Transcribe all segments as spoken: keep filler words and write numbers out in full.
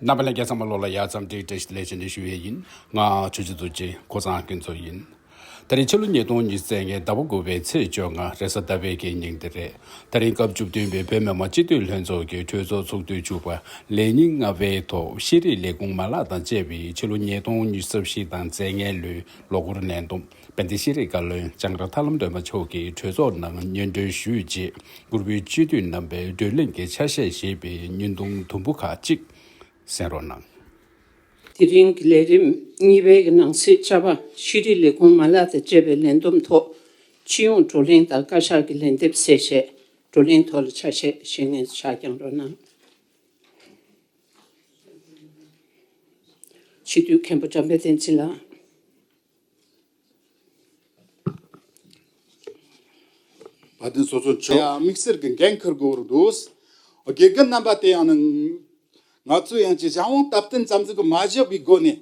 རྣམ་པ་ལྷན་རྒྱས་ཚང་མ་ལོ་ལ་ཡ་འཚམས་འདྲི་བཀྲ་ཤིས་བདེ་ལེགས་ཞུ་ནས་ཞུ་ཡས་ཡིན། ང་ཆུ་ཆུ་རྡོ་རྗེ་ཀོ་ཚང་ཀུན་ཚོ་ཡིན། ད་རེས་ཕྱི་ལོ་ཉིས་སྟོང་ཉི་ཤུ་རྩ་ལྔའི་ཟླ་བ་དགུ་པའི་ཚེས་བཅོ་ལྔ་རེས་གཟའ་ཟླ་བའི་གི་ཉིན་དེ་རེད། ད་རིང་སྐབས་བཅུ་བདུན་པའི་བོད་མི་མང་སྤྱི་འཐུས་ལྷན་ཚོགས་ཀྱི་གྲོས་ཚོགས་ཚོགས་དུས་བཅུ་པ་ལས་ཉིན་ལྔ་པའི་ཐོག་ཤེས་རིག་ལས་ཁུངས་མ་ལག་དང་བཅས་པའི་ཕྱི་ལོ་ཉིས་སྟོང་ཉི་ཤུ་རྩ་བཞི་དང་རྩ་ལྔའི་ལོའི་ལོ་འཁོར་ལས་བསྡོམས་དཔལ་ལྡན་ཤེས་རིག་བཀའ་བློན་ལྕང་ར་ཐར་ལམ་སྒྲོལ་མ་མཆོག་གིས་གྲོས་ཚོགས་ནང་སྙན་སྒྲོན་ཞུས་རྗེས། གུས་པའི་སྤྱི་འཐུས་རྣམ་པས་བགྲོ་གླེང་གི་ཆ་ཤས་ཞེས་པའི་བརྙན་ཐུང་དུམ་བུ་ཁག་ཅིག་གསན་རོགས་གནང་། དེ་རིང་གི་ལས་རིམ་གཉིས་པའི་ནང་གསེས་བཅའ་བ་ཤེས་རིག་ལས་ཁུངས་མ་ལག་དང་བཅས་པའི་ལས་བསྡོམས་ཐོག་སྤྱི་ཡོངས་བགྲོ་གླེང་དང་བཀའ་ཤག་གི་ལན་འདེབས་གསལ་བཤད། བགྲོ་གླེང་ཐོག་ལ་ཆ་ཤས་བཞེས་མཁན་ཕྱག་བརྐྱངས་རོགས་གནང་། སྤྱི་འཐུས་མཁན་པོ་འཇམ་དཔལ་བསྟན་འཛིན་ལགས། བ་དན་སོ་སོ་ཆོག་ཡ་དམིགས་བསལ་གྱི་འགན་འཁུར་དགོས་རུ་འདུག་དགེ་རྒན་རྣམ་པ་དེ་ཡང་ནི་ང་ཚོས་ཡང་ཅི་བྱ་བ་སྟབས་བསྟུན་ཙམ་ཟིག་གི་མ་བཞག་པའི་སྒོ་ནས་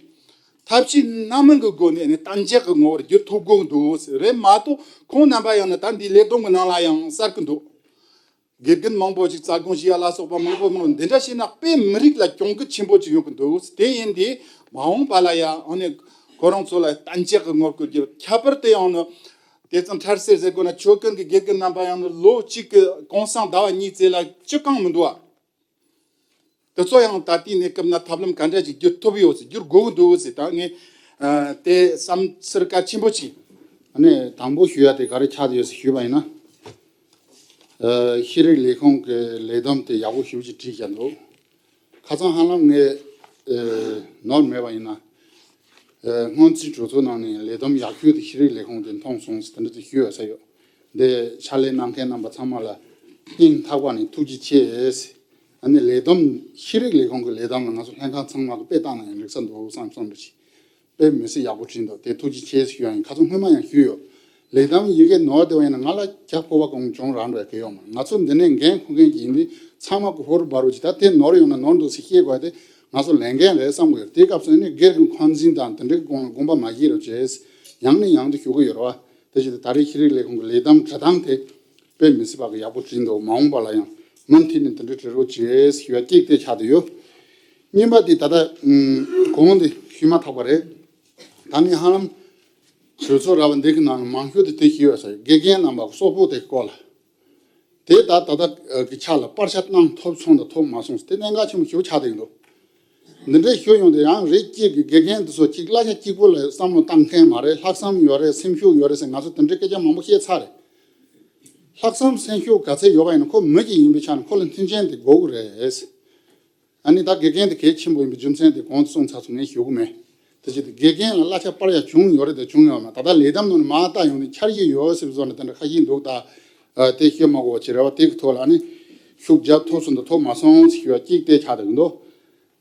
ཐབས་ཤེས་སྣ་མང་གི་སྒོ་ནས་ནི་གཏན་འཇགས་ཀྱི་ངོ་བོར་བསྒྱུར་ཐུབ་དགོས་འདུག་རེད་མ་གཏོགས་ཁོང་རྣམ་པ་ཡང་ནི་ད་འདི་ལས་བསྡོམས་ཀྱི་ནང་ལ་ཡང་གསལ་གི་འདུག་དགེ་རྒན་མང་པོ་ཞིག་རྩ་དགོངས་ཞུ་ཡ་ལ་སོགས་པ་མང་པོ་མང་པོ་འདི་འདྲ་བྱས་ན་དཔེ་མི་རིགས་ལ་གྱོང་གུད་ཆེན་པོ་ཅིག་ཡོང་གི་འདུག་དེ་ཡིན་དུས་མ་འོངས་པ་ལ་ཡང་ཨ་ནི་ཁོ་རང་ཚོ་ལ་གཏན་འཇགས་ཀྱི་ངོ་བོར་བསྒྱུར། ཁྱད་པར་དུ་ཡང་ནི་དེ་ཙམ་མཐར་སེར་ཟེར་དགོས་ན་ཆོས་ཁང་གི་དགེ་རྒན་རྣམ་པ་ཡང་ནི་ལོ་གཅིག་གི་གུང་སེང་ཟླ་བ་གཉིས་ཙམ་ལ་ཅི་གང་མི་འདུག་ཨ། དེ་ཚོ་ཡང་ད་ལྟའི་གནས་སྐབས་ན་ཐབས་ལམ་ག་འདྲ་ཅིག་བསྒྱུར་ཐུབ་ཡོད་ཟེར་བསྒྱུར་དགོས་འདུག་ཟེར་ད་ངས་དེ་བསམ་ཚུལ་གལ་ཆེན་པོ་ཅིག་ཨ་ནི་དང་པོ་ཞུ་ཡ་དེ་ག་རེ་ཆགས་ཡོད་ཟེར་ཞུས་པ་ཡིན་ན། ཤེས་རིག་ལས་ཁུངས་ཀྱི་ལས་བསྡོམས་དེ་ཡག་པོ་ཞེ་པོ་ཅིག་བྲིས་བཞག་འདུག་ཁ་སང་ཧ་ལམ་ངས་ནོར་མེད་པ་ཡིན་ན། སྔོན་རྩིས་གྲོས་ཚོགས་ནང་ནས་ལས་བསྡོམས་ཡག་ཤོས་དེ་ཤེས་རིག་ལས་ཁུངས་ཀྱིས་མཐོང་སོང་ཟེར་དེ་འདྲ་ཅིག་ཞུས་ཡོད་ས་ཡོད། འདི་ཕྱག་ལས་གནང་མཁན་རྣམ་པ་ཚང་མ་ལ་སྙིང་ཐག་པ་ནས་ཐུགས་རྗེ་ཆེ། ཨ་ནི་ལས་བསྡོམས་ཤེས་རིག་ལས་ཁུངས་ཀྱི་ལས་བསྡོམས་ལ་ང་ཚོ་ལྷན་ཁང་ཚང་མ་གི་དཔེ་བཏང་ན་ཡང་འགྲིག་ས་འདུག་བསམ་བསམ་འདྲ་ཞིག་དཔེ་མི་སྲིད་ཡག་པོ་བྲིས་འདུག་དེ་ཐུགས་རྗེ་ཆེ་ཞུ་ཡ་ཡིན། ཁ་སང་སྔོན་མ་ཡང་ཞུས་ཡོད། ལས་བསྡོམས་ཡི་གེ་ནོར་བསྡད་པ་ཡིན་ན་ང་ལ་རྒྱབ་ཕོག་པ་གང་བྱུང་རང་འགྲོ་གི་ཡོད་མ་རེད། ང་ཚོ་འདི་ནས་འགན་འཁུར་མཁན་གྱི་ཡིན་དུས་ཚང་མ་གི་ཧོར་འབར་རོགས་ཀྱི་ད་དེ་ནོར་ཡོང་ན་ནོར་འདུག་ཟེར་བཤད་དགོས་དེ་ང་ཚོ་ལས་འགན་རེད་བསམ་གི་ཡོད། དེའི་སྐབས་སུ་ནི་སྒེར་གྱི་འཁོན་འཛིན་དང་དེ་འདྲའི་དགོངས་དགོངས་པ་མ་བཞེས་རོགས་བྱས། ཡང་ནས་ཡང་དུ་ཞུ་གི་ཡོད་རེད་བ། དེ་བཞིན་དུ་ད་རེས་ཤེས་རིག་ལས་ཁུངས་ཀྱི་ལས་བསྡོམས་འབྲི་སྟངས་དེ་དཔེ་མི་སྲིད་པ་གི་ཡག་པོ་བྲིས་འདུག་མ་འོངས་པ་ལ་ཡང་མུ་མཐུད་ནས་དེ་འདྲ་བྲི་རོགས་བྱས་ཞུ་ཡ་གཅིག་དེ་ཆགས་བསྡད་ཡོད། གཉིས་པ་དེ་ད་ལྟ་གོང་དེ་ཞུས་མ་ཐག་པ་རེད། ད་ངས་ཧ་ལམ་གྲོས་ཚོགས་ར་བ་འདི་གི་ནང་ནས་མང་ཤོས་དེ་དེ་ཞུས་ཡོད་ས་ཡོད། དགེ་རྒན་རྣམ་པ་གི་སོག་པོ་དེ་སྐོར་ལ། དེ་ད་ད་ལྟ་གི་ཆ་ལ་པར་ཆ་གནང་ཐོབ་སོང་དང་ཐོབ་མ་སོང་དེ་གནད་འགག་ཆེན་པོ་ཞིག་ཆགས་བསྡད་ཀྱི་འདུག་འདི་འདྲའི་ཞུ་ཡོང་དུས་ཡང་རེད། གཅིག་གི་དགེ་རྒན་དེ་ཚོ་གཅིག་གླ་ཆ་གཅིག་པོ་ལ་བསམ་བློ་བཏང་མཁན་མ་རེད། ལྷག་བསམ་ཡོད་རེད། སེམས་ཤུགས་ཡོད་རེད་ཟེར་ང་ཚོ་དེ་འདྲའི་སྐད་ཆ་མང་པོ་བཤད་ཚར་རེད། ལྷག་བསམ་སེམས་ཤུགས་ག་ཚད་ཡོད་པ་ཡིན་ན་ཁོ་མི་གཅིག་ཡིན་པའི་ཆ་ནས་ཁོ་ལ་མཐུན་རྐྱེན་དེ་དགོས་ཀྱི་རེད། ཨ་ནི་ད་དགེ་རྒན་དེ་གལ་ཆེན་པོ་ཡིན་པའི་རྒྱུ་མཚན་དེ་གོང་དུ་གསུངས་ཚར་སོང་ངས་ཞུ་གི་མེད། དེ་བཞིན་དུ་དགེ་རྒན་ལ་གླ་ཆ་སྤར་ཡ་བྱུང་ཡོད་རེད་དང་བྱུང་ཡོད་མ་ད་ལྟ་ལས་བསྡོམས་ནང་ནས་མར་བལྟ་ཡོང་དུས་འཆར་གཞི་ཡོད་ཟེར་བཟོ་ནས་དེ་འདྲ་ཁ་ཤས་འདུག་ད་དེ་ཤོད་མ་དགོས་པ་ཅིག་རེད་བ། དེ་གི་ཐོག་ལ་ནི་ཤུགས་རྒྱབ་ཐུབ་སོང་དང་ཐུབ་མ་སོང་ཟེར་ཞུ་བ་གཅིག་དེ་ཆགས་བསྡད་ཀྱི་འདུག་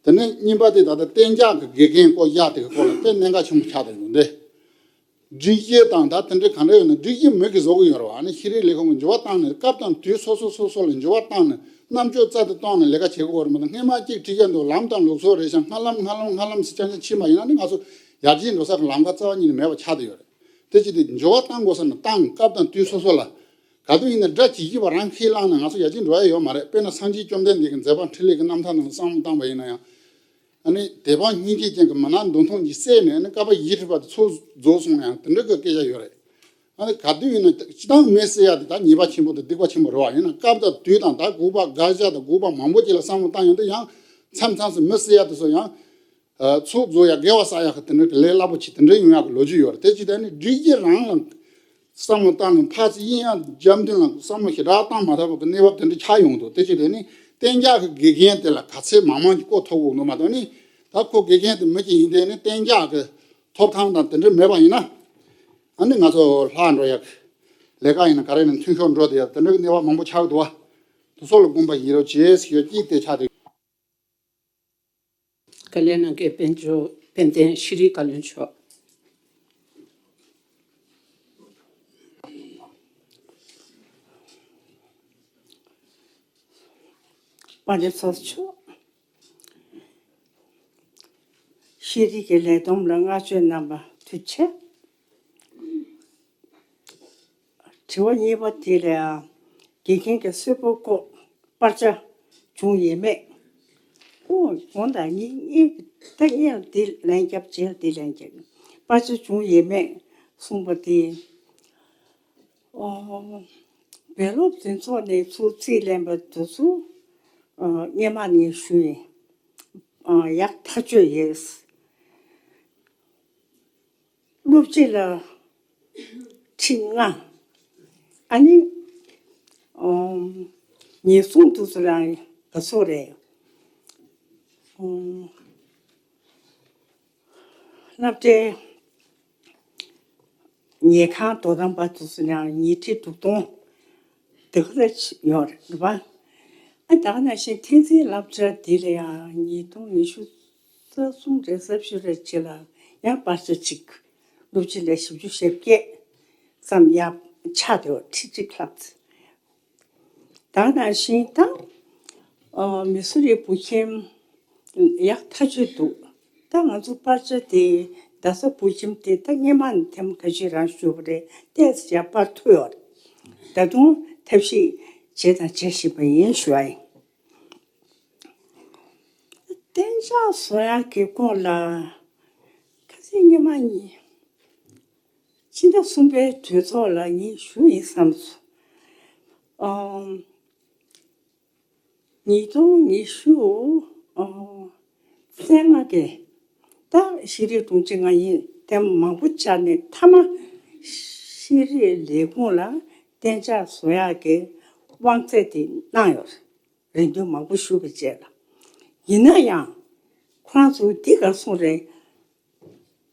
དེ་ནས་གཉིས་པ་དེ་ད་ལྟ་གཏན་འཇགས་ཀྱི་དགེ་རྒན་བསྐོ་བཞག་དེ་གི་སྐོར་ལ་དཔེ་གནད་འགག་ཆེན་པོ་ཆགས་བསྡད་ཀྱི་འདུག་འདི། སྒྲིག་གཞི་དང་ད་དེ་འདྲའི་ག་འདྲ་ཡོད་ན་སྒྲིག་གཞི་མི་གིས་བཟོ་གི་ཡོད་རེད་བ། ཨ་ནི་ཤེས་རིག་ལས་ཁུངས་ཀྱིས་འགྱུར་བ་བཏང་ནས་སྐབས་དང་དུས་སོ་སོ་སོ་སོ་ལ་འགྱུར་བ་བཏང་ནས་རྣམ་དཔྱོད་རྩལ་དུ་གཏོང་ནས་ལས་ཀ་བྱེད་དགོས་རེད་མ་གཏོགས་སྔས་མ་གཅིག་ཁྲིད་ཀྱི་འདུག་ལམ་དང་ལུགས་སྲོལ་རེད་ཤག་སྔ་ལམ་སྔ་ལམ་སྔ་ལམ་ཟེར་རྐྱང་རྐྱང་ཕྱིན་པ་ཡིན་ན་ནི་ང་ཚོ་ཡར་རྒྱས་འགྲོ་ས་གི་ལམ་ཁ་རྩ་བ་ཉིད་ནས་མེད་པ་ཆགས་བསྡད་ཡོད་རེད། དེ་ཅི་སྟེ་འགྱུར་བ་བཏང་དགོས་ས་ན་བཏང་། སྐབས་དང་དུས་སོ་སོ་ལ་ག་དུས་ཡིན་ན་སྒྲ་ཇི་བཞིན་པ་རང་ཁས་བླངས་ན་ང་ཚོ་ཡར་རྒྱས་འགྲོ་ཡ་ཡོད་མ་རེད། དཔེར་ན་སངས་རྒྱས་བཅོམ་ལྡན་འདས་ཀྱི་མཛད་པ་འཕྲིན་ལས་ཀྱི་རྣམ་ཐར་ནང་ལ་བསམ་བློ་བཏང་པ་ཡིན་ན་ཡང་། ཨ་ནི་དད་པ་སྙིང་རྗེ་ཅན་གྱི་མི་སྣ་མདུན་ཐུང་གཉིས་བསད་ནས་ཨ་ནི་བསྐལ་པ་བཞི་ཁྲི་བར་དུ་ཚོགས་རྫོགས་སོང་ཡང་དེ་འདྲ་གི་སྐད་ཆ་ཡོད་རེད། ཨ་ནི་ག་དུས་ཡིན་ན་སྤྱི་བཏང་མི་བསད་ཡ་དེ་ད་ཉེས་པ་ཆེན་པོ་དང་སྡིག་པ་ཆེན་པོ་རེད་བ། ཡིན་ན་སྐབས་དང་དུས་དང་ད་དགོས་པ་དགག་བཞག་དང་དགོས་པ་མང་པོ་ཅིག་ལ་བསམ་བློ་བཏང་ཡོང་དུས་ཡང་མཚམས་མཚམས་སུ་མི་བསད་ཡ་དེ་ཚོ་ཡང་ཚོགས་རྫོགས་ཡ་དགེ་བ་བསགས་ཡ་གི་དེ་འདྲ་གི་ལས་སླ་པོ་ཆེ་དེ་འདྲ་ཡོང་ཡ་གི་ལོ་རྒྱུས་ཡོད་རེད། དེ་ཅི་ད་ནི་སྒྲིག་གཞི་རང་ལ་བསམ་བློ་བཏང་ནས་ཕར་ཚུར་ཡིན་ཡང་རྒྱབ་མདུན་ལ་བསམ་བློ་ཞེ་དྲག་བཏང་མ་ཐུབ་པ་གི་གནས་བབ་དེ་འདྲ་ཆགས་ཡོང་འདུག་དེ་ཅི་དེ་ནི་གཏན་འཇགས་ཀྱི་དགེ་རྒན་དེ་ལ་ག་ཚད་མང་མང་ཅིག་བསྐོ་ཐུབ་འོང་འདུག་མ་གཏོགས་ནི་ད་ཁོ་དགེ་རྒན་དེ་མི་གཅིག་ཡིན་དེ་ནི་གཏན་འཇགས་ཀྱི་ཐོབ་ཐང་དང་དེ་འདྲ་མེད་པ་ཡིན་ན། ཨ་ནི་ང་ཚོ་ལྷག་འགྲོ་ཡ་ལས་ཀ་ཡིན་ན་ག་རེ་ཡིན་ན་མཐུན་ཤོར་འགྲོ་དེ་ཡ་དེ་འདྲ་གི་གནས་བབ་མང་པོ་ཆགས་འདུག་བ། དེ་ཚོ་ལ་དགོངས་པ་ཡིན་རོགས་བྱེད་ཟེར་ཡ་གཅིག་དེ་ཆགས་འདུག་བཀའ་ལན་གནང་མཁན་དཔལ་འབྱོར་དཔལ་ལྡན་ཤེས་རིག་བཀའ་བློན་མཆོག་པ་ལེ་ཚོགས་མཆོག་ཤེས་རིག་གི་ལས་བསྡོམས་ལ་བསྔགས་བརྗོད་གནང་བ་ཐུགས་རྗེ་ཆེ། དྲི་བ་གཉིས་པ་དེ་ལ་དགེ་རྒན་གྱི་གསོལ་པོ་བསྐོ་པར་ཆ་བྱུང་ཡོད་མེད། ཨོ་དགོངས་དག་ངས་ངས་ད་ངས་འདི་ལན་རྒྱབ་རྗེས་འདི་ལན་རྒྱབ། པར་ཆ་བྱུང་ཡས་མེད་གསུངས་པ་དེ། ཨོ། བོད་སློབ་འཛིན་ཚོགས་ནས་ཚུར་ཚིག་ལན་པ་དེ་ཚོ། ཨ། སྔོན་མ་ནས་ཞུས་ཡིན། ཨ། ཡག་ཐག་ཆོད་ཡོད། སློབ་སྤྱི་ལ་ཁྲི་ལྔ། ཨ་ནི། ཨོ། ཉེན་སྲུང་དེ་ཚོ་ལ་ག་ཚོད་རེད། ཨོ། སློབ་གྲྭའི་ཉལ་ཁང་དོ་དམ་པ་དེ་ཚོ་ཡང་ཉིས་ཁྲི་དྲུག་སྟོང་དེ་ག་ལ་ཡོད་རེད་པ། ཨ། ད་ག་ནང་བཞིན་འཐེན་འཛིན་སློབ་གྲྭ་འདི་ལ་ཡང་ཉིས་སྟོང་ཉི་ཤུ་རྩ་གསུམ་རེད་གསུམ་བཞི་རེད་ཅིག་ལ་ཡང་པར་ཆ་གཅིག། སློབ་སྤྱི་ལ་བཞི་བཅུ་ཞེ་བརྒྱད་ཙམ་ཡར་ཆག་འདུག་ཁྲི་གཅིག་ལྷག་ཙམ། ད་ག་ནང་བཞིན་ད། ཨ། མི་སུ་རི་བོད་ཁྱིམ་ཡག་ཐག་ཆོད་འདུག་ད་ང་ཚོ་པར་ཆ་དེ་རྡ་ས་བོད་ཁྱིམ་དེ་ད་སྔོན་མ་ནས་ཐེངས་ཁ་ཤས་རང་ཞུས་པ་རེད། ཏོག་ཙམ་ཡར་སྤར་ཐུབ་ཡོད་རེད། ད་དུང་ཐབས་ཤེས་བྱས་དང་བྱེད་བཞིན་པ་ཡིན་ཞུ་བ་ཡིན། གཏན་འཇགས་བཟོ་ཡག་གི་སྐོར་ལ་ཁ་སང་སྔོན་མ་ཡིན། སྤྱི་ཟླ་གསུམ་པའི་གྲོས་ཚོགས་ལ་ངས་ཞུ་ཡིན་བསམ་སོང་། ཨམ། ཉིས་སྟོང་ཉི་ཤུ། ཨོ། ཚེས་ལྔ་གི་ད་ཤེས་རིག་དྲུང་ཆེ་ང་ཡིན། དེ་མང་པོ་བཅར་ནས་མཐའ་མ་ཤེས་རིག་ལས་ཁུངས་ལ་གཏན་འཇགས་བཟོ་ཡག་གི་དབང་ཚད་དེ་གནང་ཡོད་རེད། རེ་འདུན་མང་པོ་ཞུས་པའི་རྗེས་ལ། ཡིན་ན་ཡང་ཁོ་རང་ཚོ་འདི་ག་གསུངས་རེད།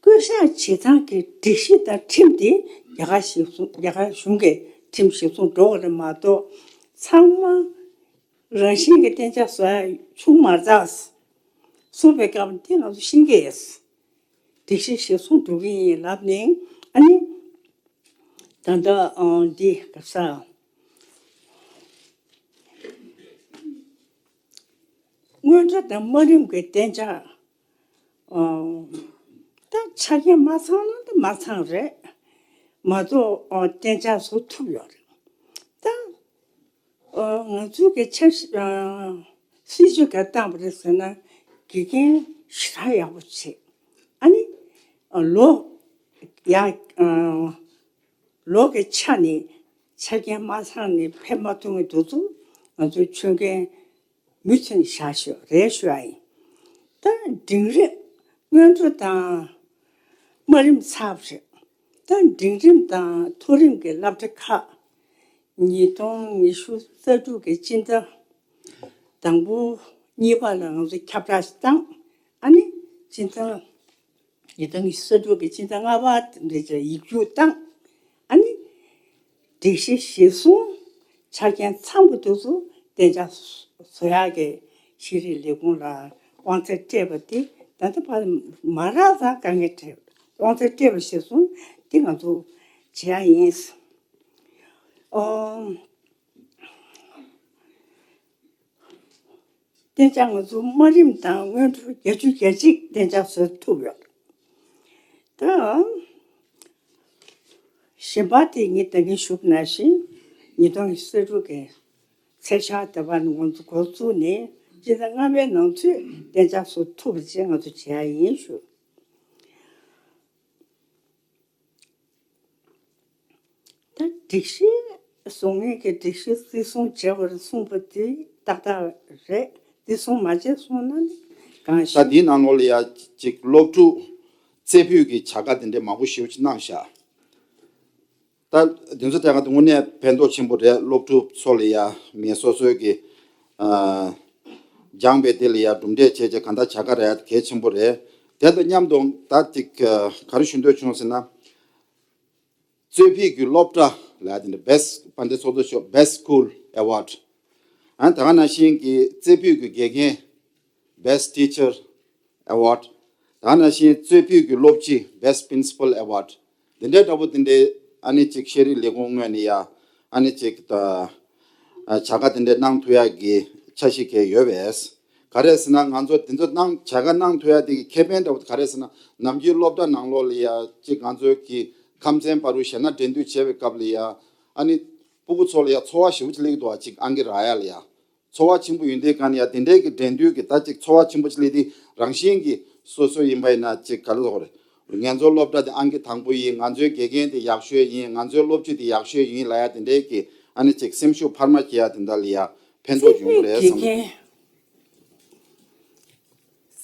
བསྐོ་བཞག་བྱེད་སྟངས་ཀྱི་སྒྲིག་གཞི་དང་ཁྲིམས་དེ་རྒྱ་གར་གཞི་བཟུང་། རྒྱ་གར་གཞུང་གི་ཁྲིམས་གཞི་བཟུང་འགྲོ་བ་རེད་མ་གཏོགས། ཚང་མ་རང་བཞིན་གྱི་གཏན་འཇགས་བཟོ་ཡ་བྱུང་མ་རེད། གསུངས་པའི་སྐབས་དེ་ང་ཚོ་ཤེས་ཀྱི་ཡོད། སྒྲིག་གཞི་གཞི་བཟུང་འགྲོ་གི་ཡིན་ལབ་ནས། ཨ་ནི་ད་ལྟ་ཨང་འདི་ག་ས། སྔོན་འགྲོ་དང་དམའ་རིམ་གྱི་གཏན་འཇགས། ཨང་། ད་ཆ་རྐྱེན་མ་ཚང་ན་ད་མ་ཚང་རེད་མ་གཏོགས། ཨང་། གཏན་འཇགས་བཟོ་ཐུབ་ཡོད་རེད། ད། ཨང་། ང་ཚོའི་གི་འཆར་གཞི། ཨང་། སྲིད་ཇུས་ག་བཏང་བ་རེད་ཟེར་ན། དགེ་རྒན་ཞེ་དྲག་ཡག་པོ་བྱེད། ཨ་ནི། ཨ། ལོ་ཡག་ཨང་། ལོ་གི་ཆ་ནས་ཆ་རྐྱེན་མ་ཚང་ནས་ཕེབས་མ་ཐུབ་མཁན་དེ་ཚོ་ང་ཚོའི་ཆོད་མཁན་མུ་མཐུད་བཞག་ཞོག་རེད་ཞུ་བ་ཡིན། ད་འབྲིང་རིམ་སྔོན་འགྲོ་དང་དམའ་རིམ་ཚར་བ་རེད། ད་འབྲིང་རིམ་དང་མཐོ་རིམ་གྱི་སློབ་གྲྭ་ཁག་ཉིས་སྟོང་ཉི་ཤུ་རྩ་དྲུག་གི་སྤྱི་ཟླ་དང་པོ་གཉིས་པ་ལ་ང་ཚོ་ཁྱབ་བསྒྲགས་ཤིག་བཏང་། ཨ་ནི་སྤྱི་ཟླ། ཉིས་སྟོང་ཉི་ཤུ་རྩ་དྲུག་གི་སྤྱི་ཟླ་ལྔ་པ་དེ་འདྲ་ཡིག་རྒྱུགས་བཏང་། ཨ་ནི་སྒྲིག་གཞི་གཞིར་བཟུང་ཆ་རྐྱེན་ཚང་པོ་དེ་ཚོ་གཏན་འཇགས་བཟོ་ཡག་གི་ཤེས་རིག་ལས་ཁུངས་ལ་དབང་ཚད་སྤྲད་པ་དེ་ད་ལྟ་བར་མ་རག་ཙང་དཀའ་ངལ་འཕྲད། དབང་ཚད་སྤྲད་པ་གཞིར་བཟུང་དེ་ང་ཚོ་བྱེད་ཡག་ཡིན། ཨོ། གཏན་འཇགས་ང་ཚོ་དམའ་རིམ་དང་སྔོན་འགྲོ་བརྒྱད་ཅུ་གྱ་གཅིག་གཏན་འཇགས་བཟོ་ཐུབ་ཡོད། ད་གཞན་པ་དེ་ངས་ད་གིན་ཞུས་པ་ནང་བཞིན་ཉིས་སྟོང་ཉི་ཤུ་རྩ་དྲུག་གི་ཚེས་ཤར་ཟླ་བ་ནས་ང་ཚོ་འགོ་བཙུགས་ནས་སྤྱི་ཟླ་ལྔ་པའི་ནང་ཚུད་གཏན་འཇགས་བཟོ་ཐུབ་པ་བྱས་ང་ཚོ་བྱེད་ཡག་ཡིན་ཞུ། ད་སྒྲིག་གཞི་བཟོ་མཁན་གྱིས་སྒྲིག་གཞི་བརྩི་སྲུང་བྱེད་པར་གསུངས་པ་དེ་ཏག་ཏག་རེད། བརྩི་སྲུང་མ་བྱས་སོང་ན་ནི་གང་ཞིག་ད་འདིའི་ནང་ལོགས་ལ་ཡ་ཅིག་སློབ་ཕྲུག་རྩེ་ཕུད་ཀྱི་བྱ་དགའ་དེ་འདྲའི་མང་པོ་ཞེ་པོ་ཅིག་གནང་བཞག་ད་དེ་ཚོ་དེ་ག་དེ་དངོས་གནས་ཕན་ཐོགས་ཆེན་པོ་རེད། སློབ་ཕྲུག་ཚོ་ལ་ཡ་མི་སོ་སོའི་གི་ཨ་སྦྱངས་པའི་དེ་ལ་ཡ་གྲུབ་འབྲས་བྱས་རྗེས་གང་ལྟར་བྱ་དགའ་རག་ཡ་གལ་ཆེན་པོ་རེད། དེ་དང་མཉམ་དུ་ད་ཅིག་ག་རེ་ཞུ་འདོད་བྱུང་ཟེར་ན། རྩེ་ཕུད་ཀྱི་སློབ་གྲྭ་ལ་དེ་འདྲ་Best། པ་འདི་ཚོགས་གཙོ་མཆོག Best School Award། ཨ་ད་ག་ནང་བཞིན་གྱི་རྩེ་ཕུད་ཀྱི་དགེ་རྒན་Best Teacher Award། ད་ག་ནང་བཞིན་རྩེ་ཕུད་ཀྱི་སློབ་སྤྱི་Best Principal Award། འདི་འདྲའི་འདྲ་པོ་འདི་འདྲའི་ཨ་ནི་ཅིག་ཤེས་རིག་ལས་ཁུངས་ངོས་ནས་ཡ་ཨ་ནི་ཅིག་ད་བྱ་དགའ་འདི་འདྲའི་གནང་ཐུབ་ཡག་གི་འཆར་གཞི་གལ་ཡོད་པས། ག་རེ་ཟེར་ན་ང་ཚོ་འདི་ཚོ་གནང་བྱ་དགའ་གནང་ཐུབ་ཡག་དེ་གི་ཁེ་ཕན་འདྲ་པོ་ག་རེ་ཟེར་ན། ནམ་རྒྱུན་སློབ་གྲྭ་ནང་ལོགས་ལ་ཡ་ཅིག་ང་ཚོའི་གི་ཁམས་ཚན་བར་དུ་གཞས་སྣ་འགྲན་བསྡུར་བྱེད་པའི་སྐབས་ལ་ཡ་ཨ་ནི་སྤུ་གུ་ཚོ་ལ་ཡ་ཚོར་བ་ཞེ་པོ་ཅིག་སླེབས་འདུག་བ། ཅིག་ཨང་ཀི་རག་ཡ་ལ་ཡ། ཚོར་བ་ཆེན་པོ་ཡོད་དེ་ག་ནས་ཡ་དེ་འདྲའི་གི་འགྲན་བསྡུར་གི་ད་ཅིག་ཚོར་བ་ཆེན་པོ་ཅིག་སླེབས་དེ་རང་བཞིན་གྱི་སོ་སོ་ཡིན་པ་ཡིན་ན་ཅིག་ག་ལ་ཟེར་དགོས་རེད། ང་ཚོ་སློབ་གྲྭ་དེ་ཨང་ཀི་དང་པོ་ཡིན། ང་ཚོའི་དགེ་རྒན་དེ་ཡག་ཤོས་ཡིན། ང་ཚོའི་སློབ་སྤྱི་དེ་ཡག་ཤོས་ཡིན་ལབ་ཡ་དེ་འདྲའི་གི་ཨ་ནི་ཅིག་སེམས་ཤུགས་འཕར་མ་སྐྱེ་ཡ་དེ་འདྲ་ལ་ཡ་ཕན་ཐོགས་ཡོང་གི་རེད་བསམ་གི་འདུག།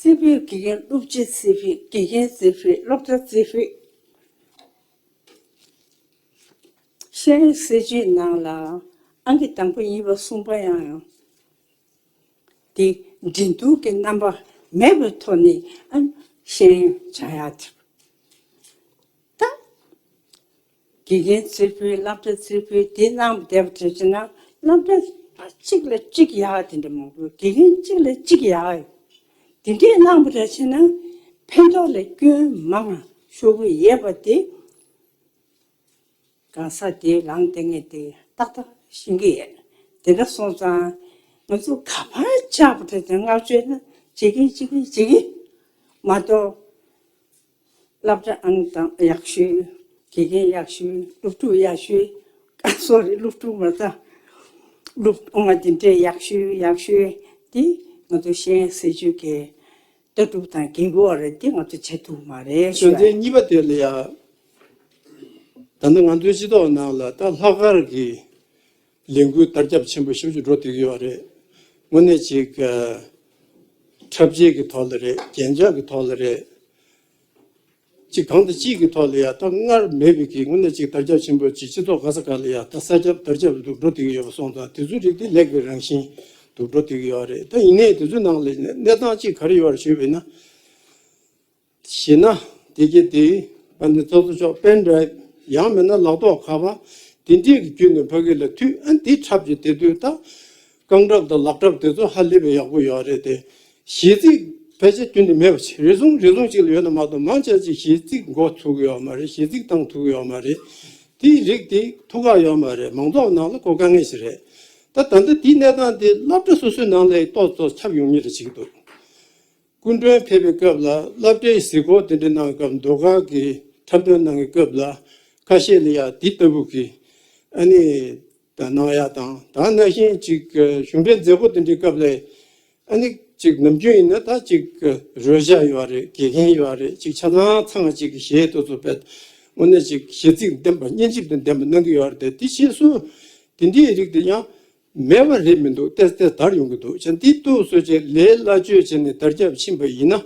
རྩེ་ཕུད་དགེ་རྒན་སློབ་སྤྱི་རྩེ་ཕུད། དགེ་རྒན་རྩེ་ཕུད། སློབ་གྲྭ་རྩེ་ཕུད། ཤེས་ཡོན་སྲིད་བྱུས་ནང་ལ་ཨང་ཀི་དང་པོ་གཉིས་པ་གསུམ་པ་ཡང་དེ་འགྲན་བསྡུར་གྱི་རྣམ་པ་མེད་པའི་ཐོག་ནས་ཨ་ཤེས་ཡོན་སྦྱང་ཡག་དེ། ད་དགེ་རྒན་རྩེ་ཕུད། སློབ་གྲྭ་རྩེ་ཕུད་དེ་གནང་བསྡད་པ་དེ་བྱས་ན་སློབ་གྲྭ་གཅིག་ལ་གཅིག་ཡག་དེ་འདྲ་མང་པོ། དགེ་རྒན་གཅིག་ལ་གཅིག་ཡག་དེ་འདྲའི་གནང་བ་རེད་བྱས་ན་ཕན་ཐོགས་ལ་སྐྱོན་མང་ཤོར་གི་ཡོད་པ་དེ་གང་ཟག་དེའི་ལངས་བསྡད་མཁན་དེ་ཏག་ཏག་ཤེས་ཀྱི་ཡོད། དེ་འདྲ་སོང་ཙང་ང་ཚོ་ག་པར་བཅར་བ་དེ་དེ་བསྔགས་བརྗོད་ན་བྱེད་ཀྱིན་བྱེད་ཀྱིན་བྱེད་ཀྱིན་མ་གཏོགས། སློབ་གྲྭ་ཨང་དང་ཡག་ཤོས། དགེ་རྒན་ཡག་ཤོས། སློབ་ཕྲུག་ཡག་ཤོས། ཨ་སོ་རི། སློབ་ཕྲུག་མ་ཚང་། སློབ་ཨང་དེ་འདྲའི་ཡག་ཤོས་ཡག་ཤོས་དེ་ང་ཚོ་ཤེས་ཡོན་སྲིད་བྱུས་ཀྱི་ལྟ་གྲུབ་དང་འགལ་གྱི་ཡོད་རེད། དེ་ང་ཚོ་བྱེད་ཐུབ་མ་རེད་ཞུ་དོན་ཡ། ཚན་གཉིས་པ་དེ་ལ་ཡ། ད་ལྟ་ང་ཚོའི་སྤྱི་ཚོགས་ནང་ལ་ད་ལྷག་དཀར་གྱི་ལས་འགུལ་དར་ཁྱབ་ཆེན་པོ་ཞེ་པོ་ཅིག་འགྲོ་བསྡད་ཀྱི་ཡོད་རེད། དངོས་གནས་ཅིག་ཨ། འཁྲབ་ཆས་ཀྱི་ཐོག་ལ་རེད། རྒྱན་ཆ་གི་ཐོག་ལ་རེད། ཅིག་གང་དང་ཅིག་གི་ཐོག་ལ་ཡ་ད་སྔར་མེད་པའི་གི་དངོས་གནས་ཅིག་དར་ཁྱབ་ཆེན་པོ་ཅིག་སྤྱི་ཚོགས་ག་ས་ག་ལ་ཡ་ད་ས་ཁྱབ་དར་ཁྱབ་ཏུ་འགྲོ་བསྡད་ཀྱི་ཡོད་པ་སོང་ཙང་དེ་ཚོའི་རིགས་དེ་ལེགས་པའི་རང་བཞིན་དུ་འགྲོ་བསྡད་ཀྱི་ཡོད་རེད། ད་ཡིན་ནའི་དེ་ཚོའི་ནང་ལ་གནས་སྟངས་ཅིག་ག་རེ་ཡོད་རེད་ཞུས་པ་ཡིན་ན། ཞེ་ན། དེ་གི་དེ་ཨ་ནི་ཚོགས་གཙོ་མཆོག་པེན་ཌ་རའིབ་ཡང་མིན་ན་ལག་ཐོགས་ཁ་པར་དེ་འདྲས་ཀྱི་བརྒྱུད་ནས་ཕ་གི་ལ་མཐུད། ཨ་འདི་འཁྲབ་ཀྱི་དེ་དུས་ད་རྐང་འཁྲབ་དང་ལག་འཁྲབ་དེ་ཚོ་ཧ་ལས་པའི་ཡག་པོ་ཡོད་རེད་དེ། གཞས་ཚིག་ཕལ་ཆེར་རྒྱུན་དུ་མེད་པ་ཞིག་རེ་ཟུང་རེ་ཟུང་ཅིག་ལ་ཡོད་ན་མ་གཏོགས་མང་ཆེ་ཅིག་གཞས་ཚིག་འགོ་ཚུགས་ཀྱི་ཡོད་མ་རེད། གཞས་ཚིག་བཏང་ཐུབ་ཀྱི་ཡོད་མ་རེད། དེའི་རིགས་དེ་ཐུགས་ཁག་ཡོད་མ་རེད། མང་ཚོགས་ནང་ལ་གོ་དཀའ་ངལ་ཞིག་རེད། ད་ད་ལྟ་དེའི་གནས་སྟངས་དེ་སློབ་གྲྭ་སོ་སོའི་ནང་ལ་ཏོག་ཙམ་ཁྱབ་ཡོང་མུས་རེ་བྱེད་ཀྱི་འདུག། སྐུ་མགྲོན་ཕེབས་པའི་སྐབས་ལ་སློབ་གྲྭའི་གཟིགས་སྐོར་དེ་འདྲ་གནང་བའི་སྐབས། ཟློས་གར་གྱི་འཁྲབ་སྟོན་གནང་བའི་སྐབས་ལ་ཁ་ཤས་ལ་ཡ་འདི་ལྟ་བུ་གི་ཨ་ནི་ད་གནང་ཡ་དང་། ད་ནང་བཞིན་ཅིག་གཞུང་འབྲེལ་མཛད་སྒོ་དེ་འདྲའི་སྐབས་ལ་ཨ་ནི་ཅིག་ནམ་རྒྱུན་ཡིན་ན་ད་ཅིག་རོལ་ཆ་ཡོད་རེད། དགེ་རྒན་ཡོད་རེད། ཅིག་ཆ་ཚང་ཚང་ཅིག་གི་གཞས་དེ་ཚོ་བས་དངོས་གནས་ཅིག་གཞས་ཚིག་ལྡན་པ་སྙན་འཇེབས་དང་ལྡན་པ་གནང་གི་ཡོད་རེད་དེ། དེ་རྗེས་སུ་དེ་འདྲའི་རིགས་དེ་ཡང་མེད་པ་རེད་མི་འདུག། ཏོག་ཙམ་དར་ཡོང་གི་འདུག། བྱས་འདི་འདུག་སེ་བྱས་ལས་སླ་བཅོས་བྱས་ནས་དར་ཁྱབ་ཕྱིན་པ་ཡིན་ན།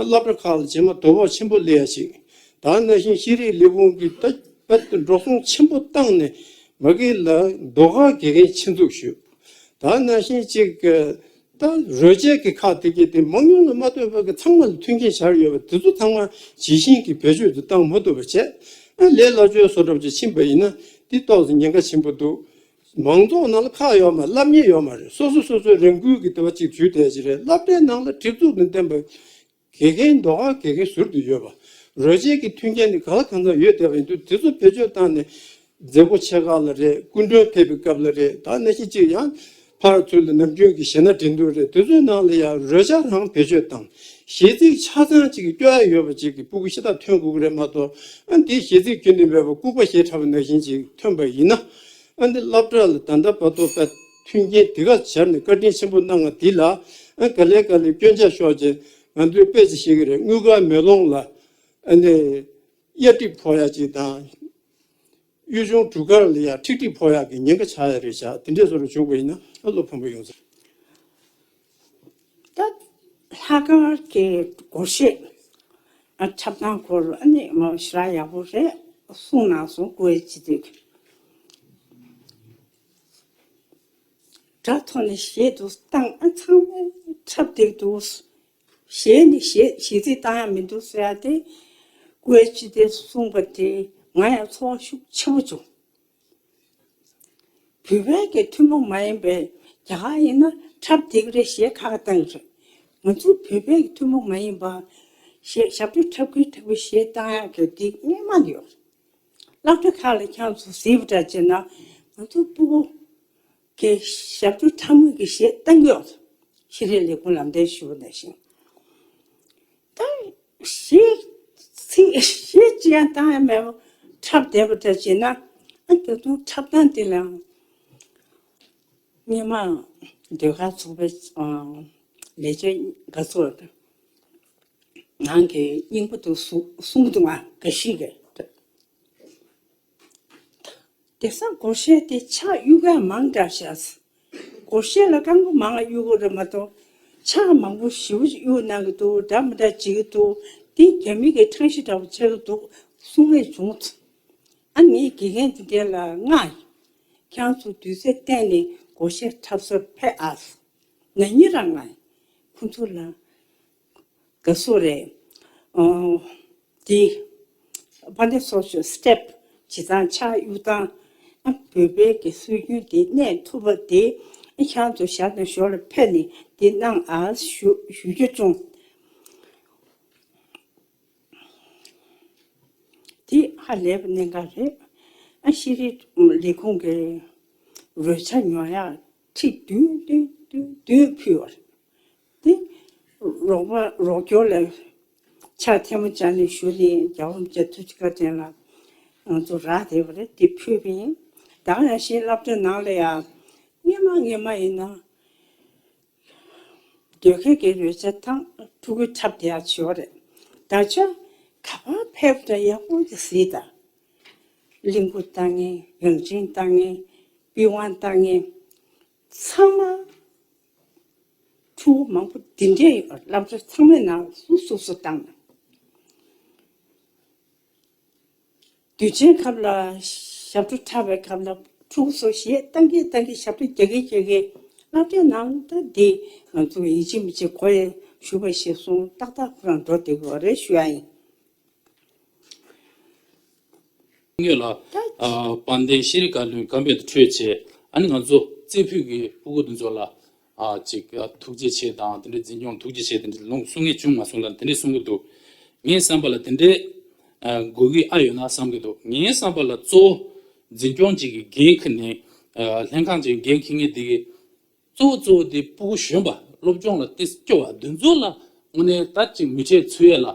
སློབ་གྲྭ་ཁག་ལ་རྗེས་མ་དོ་ཕོག་ཆེན་པོ་སླེབས་ཡ་ཞིག། ད་ནང་བཞིན་ཤེས་རིག་ལས་ཁུངས་ཀྱིས་ད་རྦད་དེ་འགྲོ་སོང་ཆེན་པོ་བཏང་ནས་མ་གི་ལ་ཟློས་གར་དགེ་རྒན་ཆེད་འཛུགས་ཞུས། ད་ནང་བཞིན་ཅིག་ད་རོལ་ཆས་ཀྱི་ཁག་དེ་གས་དེ་མང་ཉུང་ལ་མ་ལྟོས་པ་གི་ཚང་མ་ལ་མཐུན་རྐྱེན་སྦྱར་ཡོད་པ་དེ་ཚོ་ཚང་མ་ཇི་བཞིན་གྱི་བེད་སྤྱོད་དུ་བཏང་མ་ཐུབ་པ་བྱས། ལས་སླ་བཅོས་བཟོ་འདྲ་ཅིག་ཕྱིན་པ་ཡིན་ན་འདི་ཏོག་ཙམ་ཉེན་ཁ་ཆེན་པོ་འདུག། མང་ཚོགས་ནང་ལ་ཁག་ཡོད་མ་རེད། སློབ་གཉེར་ཡོད་མ་རེད། སོ་སོ་སོ་སོའི་རང་འགུལ་གྱི་ལྟ་བ་ཅིག་བྱུས་བསྡད་ཀྱི་རེད། སློབ་གྲྭའི་ནང་ལ་སྒྲིག་འཛུགས་དང་ལྡན་པ་དགེ་རྒན་ཟློས་གར་དགེ་རྒན་ཟུར་དུ་ཡོད་པ། རོལ་ཆས་ཀྱི་མཐུན་རྐྱེན་ནི་ག་ལ་གང་འཚམ་ཡོད་བསྡད་པ་ཡིན་དུས་དེ་ཚོ་བེད་སྤྱོད་བཏང་ནས་མཛད་སྒོ་ཆེ་ཁག་ལ་རེད། སྐུ་མགྲོན་ཕེབས་པའི་སྐབས་ལ་རེད། ད་ནང་བཞིན་ཅིག་ཡང་ཕར་ཚུར་ལ་ནམ་རྒྱུན་གྱི་གཞས་སྣ་འགྲན་བསྡུར་རེད། དེ་ཚོའི་ནང་ལ་ཡང་རོལ་ཆ་རང་བེད་སྤྱོད་བཏང་། གཞས་ཚིག་ཆ་ཚང་ཅིག་གི་སྐྱོ་ཡ་ཡོད་པ་ཅིག་གི་སྤུ་གུ་ཤ་སྟག་ཐོན་དགོས་ཀྱི་རེད་མ་གཏོགས། ཨ་འདིའི་གཞས་ཚིག་རྒྱུན་ལྡན་མེད་པ་ལྐུགས་པ་གཞས་འཁྲབ་པ་ནང་བཞིན་ཅིག་ཐོན་པ་ཡིན་ན། ཨ་འདི་སློབ་གྲྭ་ལ་ད་ལྟ་བར་དུ་དཔེ་མཐུན་རྐྱེན་དེ་ག་སྦྱར་ནས་བཀའ་དྲིན་ཆེན་པོ་གནང་བ་འདི་ལ་ཨ་ག་ལེ་ག་ལེ་སྐྱོན་ཆ་ཤོར་བྱས། ང་ཚོས་དཔེ་ཅིག་བཤད་ཀྱི་རེད། དངུལ་དཀར་མེ་ལོང་ལ་ཨ་འདི་གཡའ་གྲིབ་ཕོག་ཡ་ཅིག་དང་། གཡུ་ཆུང་གྲུ་དཀར་ལ་ཡ་ཁྲིག་ཁྲིག་ཕོག་ཡག་གི་ཉེན་ཁ་ཆགས་ཡ་རེད་བཞག། དེ་འདྲས་བཟོ་འདྲ་བྱུང་བ་ཡིན་ན་ཨ་བློ་ཕམ་པོ་ཡོང་ས། ད་ལྷག་དཀར་གྱི་སྒོར་གཞས་ཨ་འཁྲབ་སྟངས་སྐོར་ཨ་ནི་མ་ཞེ་དྲག་ཡག་པོ་རེད་གསུངས་གནང་སོང་། སྐུ་ངོ་སྤྱི་འཐུས་ཀྱིས་སྒྲ་ཐོག་ནས་གཞས་འདུག་བཏང་ཨ་ཚང་མས་འཁྲབ་བསྡད་འདུག། གཞས་ནི་གཞས་གཞས་ཚིག་བཏང་ཡ་མི་འདུག་ཟེར་ཡ་དེ་སྐུ་ངོ་སྤྱི་འཐུས་གསུངས་པ་དེ་ང་ཡང་ཚོར་བ་ཤུགས་ཆེན་པོ་བྱུང་། བོད་པའི་གི་ཐུན་མོང་མ་ཡིན་པའི་རྒྱ་གར་ཡིན་ན་འཁྲབ་བསྡད་ཀྱི་རེད། གཞས་ཁག་བཏང་གི་རེད། ང་ཚོ་བོད་པའི་གི་ཐུན་མོང་མ་ཡིན་པ་གཞས་ཞབས་བྲོ་འཁྲབ་ཀྱི་འཁྲབ་ཀྱི་གཞས་བཏང་ཡག་གི་དེ་སྔོན་མ་ཡོད། སློབ་གྲྭ་ཁག་ལ་ཁྱེད་ཚོ་གཟིགས་པ་འདྲ་བྱས་ན་ང་ཚོ་སྤུ་གུ་གི་ཞབས་བྲོ་འཁྲབ་མཁན་གྱི་གཞས་བཏང་གི་ཡོད། ཤེས་རིག་ལས་ཁུངས་ལམ་སྟོན་ཞུ་བ་ནང་བཞིན། ད་གཞས་ཚིག་གཞས་ཅི་ཡང་བཏང་ཡ་མེད་པ་འཁྲབ་བསྡད་པ་འདྲ་བྱས་ན་ཨ་ད་དུང་འཁྲབ་སྟངས་དེ་ལའང་སྔོན་མ། ཟློས་གར་ཚོགས་པའི་ཨ་ལས་བྱེད་འགའ་ཚོགས་ནང་གི་རྙིང་པ་དུ་གསུང་གསུང་གི་འདུག་ང་འགའ་ཞིག་གིས། དེང་སང་སྒོར་གཞས་དེ་ཕྱག་གཡུག་མཁན་མང་དྲགས་ཤག་སྒོར་གཞས་ལ་རྐང་པ་མང་གཡུག་གི་རེད་མ་གཏོགས་ཕྱག་མང་པོ་ཞེ་པོ་ཅིག་གཡུག་གནང་གི་འདུག་འདྲ་མི་འདྲ་བྱེད་ཀྱི་འདུག་དེ་རྒྱ་མི་གི་ཁྲང་ཤི་འདྲ་པོ་ཆགས་ཀྱི་འདུག་གསུང་མཁན་བྱུང་། ཨ་ནི་ངས་དགེ་རྒན་དེ་འདྲ་ལ་མངགས་ཡིན། ཁྱེད་རང་ཚོ་དུས་ཚོད་བཏོན་ནས་སྒོར་གཞས་འཁྲབ་སར་ཕེབས་ཨ། ང་གཉིས་རང་མངགས་ཡིན། ཁོང་ཚོ་ལ་དགའ་བསུ་རེད། ཨོ། དེ། དཔལ་ལྡན་ཚོགས་གཙོས་སི་ཊེབ་བྱེད་སྟངས་ཕྱག་གཡུག་སྟངས། ཨ་བོད་པའི་གི་སྲོལ་རྒྱུན་དེ་གནས་ཐུབ་པ་དེ་ཨ་ཁྱེད་རང་ཚོ་ཞར་དང་ཞོར་ལ་ཕེབས་ནས་དེ་གནང་ཨ་ཞུ་ཞུ་རྒྱུ་བྱུང་། དེ་ཧ་ལས་པ་གནད་འགག་རེད། ཨ་ཤེས་རིག་ལས་ཁུངས་ཀྱི་རོལ་ཆ་ཉོ་ཡག་ཁྲི་བདུན་བདུན་བདུན་བདུན་ཕུལ་བ་རེད། དེ་རོགས་པ་རོགས་སྐྱོར་ལ་ཕྱག་ཐལ་མོ་སྦྱར་ནས་ཞུ་ནས་རྒྱལ་བ་རིན་པོ་ཆེ་ཐུགས་རྗེ་བཀའ་དྲིན་ལ་ང་ཚོ་རག་བསྡད་པ་རེད། དེ་ཕུལ་བ་ཡིན། ད་ག་ནང་བཞིན་སློབ་གྲྭ་ནང་ལ་ཡང་སྔོན་མ་སྔོན་མ་ཡིན་ན། ཟློས་གར་གྱི་རོལ་ཆ་དང་ཕྲུ་གུ་འཁྲབ་བསྡད་ཡག་བྱེད་པ་རེད། ད་ཆ་ག་པར་ཕེབས་དང་ཡག་པོ་ཅིག་གཟིགས་དང་། གླིང་བུ་བཏང་མཁན། རང་བྱན་བཏང་མཁན། པི་ཝང་བཏང་མཁན། ཚང་མ་ཕྲུ་གུ་མང་པོ་འདི་འདྲས་ཡོད་པ། སློབ་གྲྭ་ཚང་མའི་ནང་སུ་སུ་སུ་བཏང་ན། དུས་ཆེན་སྐབས་ལ་ཞབས་བྲོ་འཁྲབ་པའི་སྐབས་ལ་ཕྲུ་གུ་ཚོ་གཞས་བཏང་གིན་བཏང་གིན་ཞབས་བྲོ་རྒྱག་གིན་རྒྱག་གིན། སློབ་གྲྭའི་ནང་ད་འདི་ང་ཚོ་ཡིན་གཅིག་མིན་གཅིག་གོ་ཡ་ཞུ་བ་ཞེས་གསུངས། ཏག་ཏག་ཁོ་རང་འགྲོ་བསྡད་དགོས་པ་རེད་ཞུ་ཡ་ཡིན། ངོས་ལ་ད་ཨ་དཔལ་ལྡན་ཤེས་རིག་བཀའ་བློན་ཁང་པའི་དུ་འཕྲོད་བྱས། ཨ་ནི་ང་ཚོ་རྩེ་ཕུད་ཀྱི་སྤུ་གུ་འདི་ཚོ་ལ་ཨ་ཅིག་ཨ་ཐུགས་རྗེ་ཆེ་དང་། དེ་འདྲའི་འཛིན་སྐྱོང་ཐུགས་རྗེ་ཆེ་དེ་འདྲའི་ལུང་གསུང་མཁན་བྱུང་མ་སོང་ལ་དེ་འདྲའི་གསུང་གི་འདུག་ངའི་བསམ་པ་ལ་དེ་འདྲའི་ཨ་དགོས་ཀྱི་ཨ་ཡོད་ན་བསམ་གྱི་འདུག་ངའི་བསམ་པ་ལ་གཙོ་བོ་འཛིན་སྐྱོང་ཅིག་གི་འགན་འཁྱེར་ནས་ཨ་ལྷན་ཁང་ཅིག་གི་འགན་འཁྱེར་མཁན་དེ་གི་གཙོ་བོ་གཙོ་བོ་དེ་སྤུ་གུ་གཞོན་པ་སློབ་སྦྱོང་ལ་ཏོག་ཙམ་སྐྱོ་བ་འདི་ཚོ་ལ་དངོས་གནས་ད་ཅིག་མི་ཁྲེལ་ཚུད་ཡས་ལ་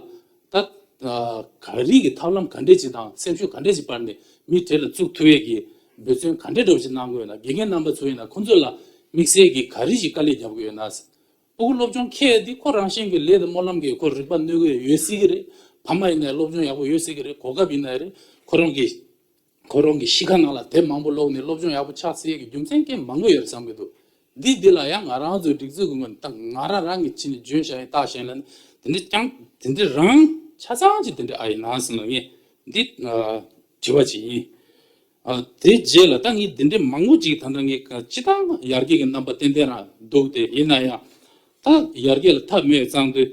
ད་ག་རེ་གི་ཐབས་ལམ་ག་འདྲས་ཅིག་དང་སེམས་ཤུགས་ག་འདྲས་ཅིག་སྤར་ནས་མི་གྲལ་ལ་བཙུགས་ཐུབ་ཡས་ཀྱི་འབད་བརྩོན་ག་འདྲས་འདྲ་བོ་ཞིག་གནང་དགོས་ན། དགེ་རྒན་རྣམ་པ་ཚོ་ཡིན་ན་ཁོང་ཚོ་ལ་དམིགས་བསལ་གྱི་ག་རེ་ཞིག་དཀའ་ལས་རྒྱབ་དགོས་ཡོད་ན། སྤུ་གུ་སློབ་སྦྱོང་འཁྱེར་ཡས་འདི་ཁོ་རང་བཞིན་གྱི་ལས་དང་སྨོན་ལམ་གྱིས་ཁོ་རིག་པ་གནོད་ཀྱི་ཡོད་སྲིད་ཀྱི་རེད། ཕ་མ་ཡིན་ན་ཡང་སློབ་སྦྱོང་ཡག་པོ་ཡོད་སྲིད་ཀྱི་རེད། གོ་སྐབས་ཡིན་ན་ཡང་རེད། ཁོ་རང་གི་ཁོ་རང་གི་གཤིས་ཀ་ནང་ལ་དེབ་མང་པོ་ཀློག་ནས་སློབ་སྦྱོང་ཡག་པོ་ཆགས་སྲིད་ཀྱི་རྒྱུ་མཚན་རྐྱེན་མང་པོ་ཡོད་རེད་བསམ་གྱི་འདུག་འདི་འདི་ལ་ཡང་ང་རང་ཚོའི་སྒྲིག་འཛུགས་ཀྱི་ངོས་ནས་ད་ང་རང་རང་གི་ཕྱི་ནས་འཇོན་བྱ་ཡིན་བལྟ་བྱས་ན་དེ་འདྲ་ཀྱང་དེ་འདྲ་རང་ཆ་ཚང་ཅིག་དེ་འདྲ་ཨ་ཡིན་ན་ཟེར་ན་ངས་འདི་ཨ་དྲི་བ་ཅིག་ཡིན། ཨ་དེ་རྗེས་ལ་ད་ངས་འདི་འདྲའི་མང་པོ་ཅིག་ད་ལྟ་ངས་སྤྱིར་བཏང་ཡར་རྒྱས་ཀྱི་རྣམ་པ་ཏན་ཏན་རང་འདུག་དེ་ཡིན་ན་ཡང་ད་ཡར་རྒྱས་ལ་མཐའ་མེད་ཙང་དུས།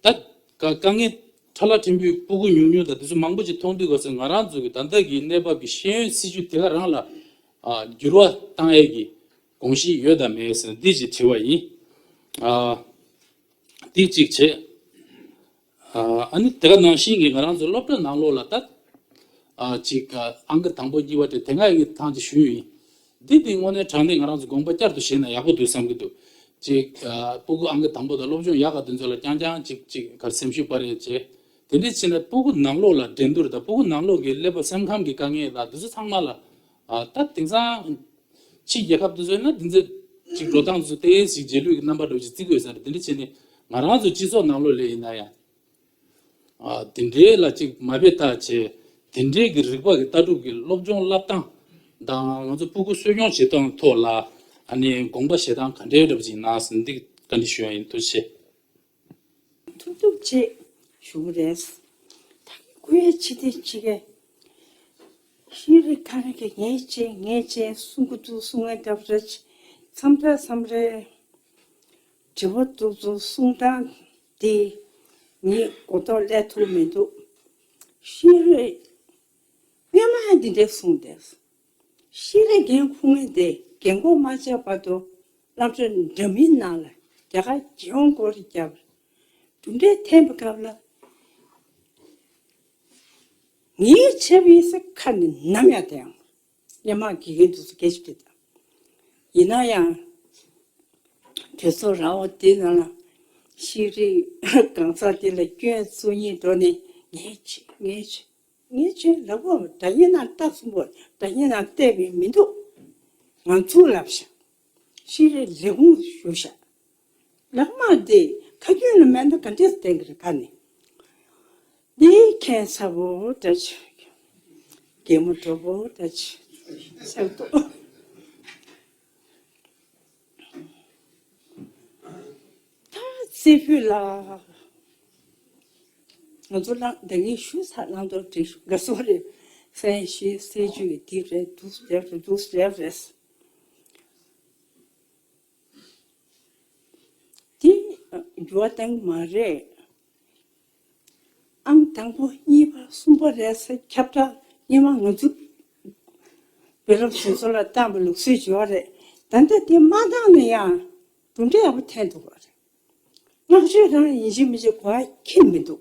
ད་དཀའ་དཀའ་ངལ་ཁྲ་ལ་ཕྲན་བུའི་སྤུ་གུ་ཉུང་ཉུང་དང་དེ་ཚོ་མང་པོ་ཅིག་མཐོང་དུས་ག་ཚོད་ང་རང་ཚོ་གི་ད་ལྟ་གི་གནས་བབ་ཀྱི་ཤེས་ཡོན་སྲིད་བྱུས་དེ་ག་རང་ལ་ཨ་འགྱུར་བ་བཏང་ཡས་ཀྱི་དགོངས་གཞི་ཡོད་དམ་མེད་ཟེར་ན་འདི་ཅིག་དྲི་བ་ཡིན། ཨ་འདི་གཅིག་བྱས། ཨ་ནི་དེ་ག་ནང་བཞིན་གྱི་ང་རང་ཚོ་སློབ་གྲྭ་ནང་ལོགས་ལ་ད་ཨ་ཅིག་ཨ་ཨང་ཀི་དང་པོ་གཉིས་པ་དེ་དེ་སྔ་ཡི་ཐང་ཅིག་ཞུས་ཡིན། འདི་འདི་དངོས་གནས་དྲང་གནས་ང་རང་ཚོ་དགོངས་པ་བསྐྱར་དུ་བཞེས་ན་ཡག་པོ་འདུག་བསམ་གྱི་འདུག་ཅིག་ཨ་སྤུ་གུ་ཨང་ཀི་དང་པོ་དང་སློབ་སྦྱོང་ཡག་ག་དེ་ཚོ་ལ་རྐྱང་རྐྱང་ཅིག་ཅིག་ག་སེམས་ཤུགས་སྤར་ཡས་བྱས། དེ་འདྲ་བྱས་ན་སྤུ་གུ་ནང་ལོགས་ལ་འགྲན་བསྡུར་དང་སྤུ་གུ་ནང་ལོགས་ཀྱི་ཀླད་པ་སེམས་ཁམས་ཀྱི་དཀའ་ངལ་དང་དེ་ཚོ་ཚང་མ་ལ་ཨ་ད་དེང་སང་ཕྱི་རྒྱལ་ཁབ་དེ་ཚོ་ཡིན་ན་དེ་ཚོ་ཅིག་འགྲོ་སྟངས་དེ་ཚོ་ཏོག་ཙམ་རྗེས་ལུས་ཀྱི་རྣམ་པ་འདྲ་བོ་ཅིག་བརྩི་གི་ཡོད་ས་རེད། དེ་འདྲ་བྱས་ནས་ང་རང་ཚོ་སྤྱི་ཚོགས་ནང་ལོགས་ལ་ཡིན་ན་ཡང་། ཨ་དེ་འདྲའི་ལ་ཅིག་མ་དཔེ་ལྟ་བྱས། དེ་འདྲའི་གི་རིག་པ་གི་ལྟ་གྲུབ་ཀྱི་སློབ་སྦྱོང་བསླབ་སྟངས་དང་ང་ཚོ་སྤུ་གུ་གསོ་སྐྱོང་བྱེད་སྟངས་ཐོག་ལ་ཨ་ནི་དགོངས་པ་བཞེས་སྟངས་ག་འདྲའི་འདྲ་པོ་ཅིག་ཡིན་ན་ཟེར་ནས་འདི་བཀའ་འདྲི་ཞུ་ཡ་ཡིན། ཐུགས་རྗེ་ཆེ། ཐུབ་ཐུབ་ཅིག་ཞུ་གི་རེད། ད་གི་ཁོའི་ཕྱི་དེ་ཅིག་གི་ཤེས་རིག་ཁ་རེ་གི་ངས་བྱས་ངས་བྱས་གསུང་གི་འདུག་གསུང་ངའི་འདབས་རེད། མཚམས་རེ་མཚམས་རེ་དྲི་བ་ཏོག་ཙམ་གསུང་སྟངས་དེ་ངས་གོ་རྟོགས་སླེབས་ཐུབ་མི་འདུག་ཤེས་རིག་སྔོན་མ་འདི་འདྲས་གསུངས་ཏེ། ཤེས་རིག་འགན་འཁུར་མཁན་དེ་རྒན་གོག་མ་ཆགས་བར་དུ་སློབ་གྲྭ་འདྲ་མིན་ནང་ལ་རྒྱ་གར་རྒྱལ་ཡོངས་སྐོར་ར་བརྒྱབ། གྲུབ་འབྲས་ཐོན་པའི་སྐབས་ལ་ངའི་ཆབ་ཡིན་ས་ཁ་ནས་ནམ་ཡང་བསྡད་ཡོང་། སྔོན་མ་དགེ་རྒན་དེ་ཚོ་སྐད་ཆ་དྲིས་དང་། ཡིན་ན་ཡང་དུས་ཚོད་རག་པ་དེ་ནང་ལ་ཤེས་རིག་གང་ཟག་དེ་ལ་སྐྱོན་བཙུགས་སྙིང་འདོར་ནས་ངས་བྱས་ངས་བྱས། ངས་ཁྱོད་ལབ་པ་སྒྲ་སྙན་ནང་ལྟ་གསུམ་པོ་སྒྲ་སྙན་ནང་བལྟས་པས་མི་འདུག་ང་ཚུར་ལབ་ཤག་ཤེས་རིག་ལས་ཁུངས་ཞུ་ཤག་ལག་དམར་དེ་ཁ་རྒྱུན་ལ་མེད་ན་ག་འདྲས་བསྟན་གི་རེད་ག་ནས། འདི་ཁྱད་མཚར་པོ་འདྲ་ཅིག་གད་མོ་དྲོ་པོ་འདྲ་ཅིག་ཟེར་འདུག་ད་རྩེ་ཕུད་ལ། ང་ཚོ་ལ་འདི་གའི་ཞུ་ཚ་ལང་དོ་བྲིས་ཞུ་དགའ་སོ་རེད། སེམས་ཤེས་སེ་ཇུ་ཡི་དེ་རེད་འདུག་རེད་རེད་འདུག་རེད་རེད། དེ་འགྱུར་བ་བཏང་མ་རེད། ཨང་དང་པོ་གཉིས་པ་གསུམ་པ་རེད་ཟེར་ཁྱབ་བསྒྲགས་སྔོན་མ་ང་ཚོ་བོད་རབ་གཞུང་ཚོ་ལ་བཏང་བའི་ལུགས་སྲོལ་ཡོད་རེད། ད་ལྟ་དེ་མ་བཏང་ན་ཡང་གྲུབ་འབྲས་ཡག་པོ་ཐོན་འདུག་པ་རེད། བསྔགས་བརྗོད་རང་ཡིན་གཅིག་མིན་གཅིག་གོ་བ་ཁྱེར་མི་འདུག་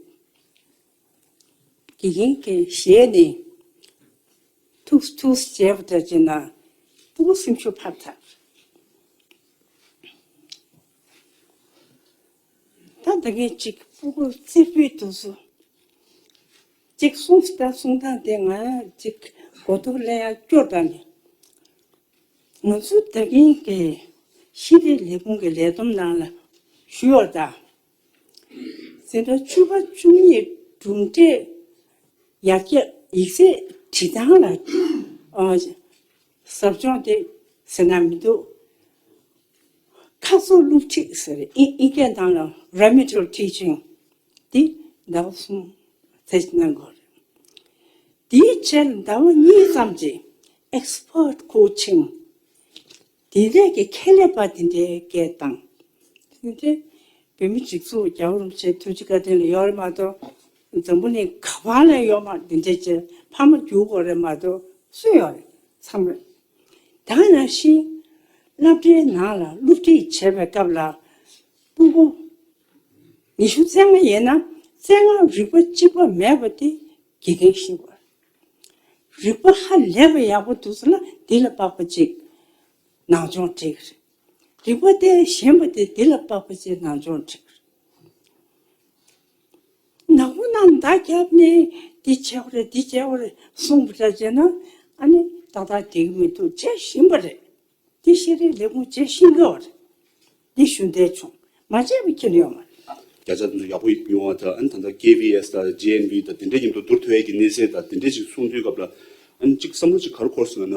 དགེ་རྒན་གྱི་ཞལ་ནས་ཐུགས་ཐུགས་བྱས་པ་འདྲ་བྱས་ན་སྤུ་གུ་སེམས་ཤུགས་འཕར་ཐལ། ད་ད་གིན་གཅིག་སྤུ་གུ་རྩེ་ཕུད་དུ་སུ་གཅིག་གསུངས་ད་གསུང་སྟངས་དེ་ང་གཅིག་གོ་རྟོགས་ལེན་ཡག་སྐྱོར་དང་ནི། ང་ཚོ་ད་གིན་གྱི་ཤེས་རིག་ལས་ཁུངས་ཀྱི་ལས་བསྡོམས་ནང་ལ་ཞུ་ཡོད་ད། འཛིན་གྲྭ་བཅུ་པ་བཅུ་གཉིས་གྲུབ་འབྲས་ཡར་རྒྱས་ཡིག་ཚད་བྲིས་སྟངས་ལ་ཨ་ཟབ་སྦྱོང་དེ་ཟེར་ན་མི་འདུག་ཁ་སོ་སློབ་ཁྲིད་ཟེར་ཨིན་ཨིན་སྐད་ནང་ལ་remedial teaching དེ་ཟླ་བ་གསུམ་ཚད་གནང་དགོས་རེད། དེའི་ཕྱིར་ཟླ་བ་གཉིས་ཙམ་གྱི་expert coaching དེ་འདྲས་ཀྱི་ཁྱད་ལས་པ་དེ་འདྲའི་སྐད་བཏང་། དེ་འདྲའི་བོད་མི་སྒྲིག་འཛུགས་རྒྱལ་བ་རིན་པོ་ཆེ་ཐུགས་རྗེ་བཀའ་དྲིན་ལ་ཡོད་རེད་མ་གཏོགས། འཛམ་བུ་གླིང་ག་བ་ལ་ཡོད་མ་དེ་འདྲས་ཀྱི་ཕ་མ་རྒྱུག་དགོས་རེད་མ་གཏོགས་སུ་ཡོད་རེད་ཚང་མ། ད་ནང་བཞིན་སློབ་གྲྭའི་ནང་ལ་སློབ་ཁྲིད་བྱེད་པའི་སྐབས་ལ་སྤུ་གུ་ཉི་ཤུ་རྩ་ལྔ་ཡིན་ན་རྩ་ལྔ་རིག་པ་གཅིག་པ་མེད་པ་དེ་དགེ་རྒན་ཤེས་དགོས། རིག་པ་ཧ་ལས་པ་ཡག་པོ་འདུག་ཟེར་ན་དེ་ལ་དཔག་པ་གཅིག་ནང་སྦྱོང་འགྲིག་རེད། རིག་པ་དེ་ཞན་པ་དེ་དེ་ལ་དཔག་པ་གཅིག་ནང་སྦྱོང་འགྲིག་རེད། ནག་པོ་ནང་མདའ་བརྒྱབ་ནས་འདི་བྱས་པ་རེད་འདི་བྱས་པ་རེད་གསུངས་པ་འདྲ་བྱས་ན་ཨ་ནི་ཏག་ཏག་འགྲིག་གི་མི་འདུག་བྱས་བཞིན་པ་རེད། དེ་ཤེས་རིག་ལས་ཁུངས་བྱས་བཞིན་གི་བ་རེད། འདི་ཞུ་འདོད་བྱུང་མ་བྱས་པ་ཁྱེར་ཡོང་མ་རེད། བརྒྱ་ཆ་དེ་ཚོ་ཡག་པོ་ཡོང་བ་དང་ཨ་ནི་ད་ལྟ་ཀེ་བི་ཨེས་དང་ཇེ་ཨེན་བི་དང་དེ་འདྲས་མཉམ་དུ་བསྡུར་ཐུབ་ཡས་ཀྱི་གནས་ཚད་དང་དེ་འདྲས་ཞིག་གསུང་དུས་སྐབས་ལ་ཨ་ནི་གཅིག་བསམ་བློ་གཅིག་ག་རེ་འཁོར་སོང་ན་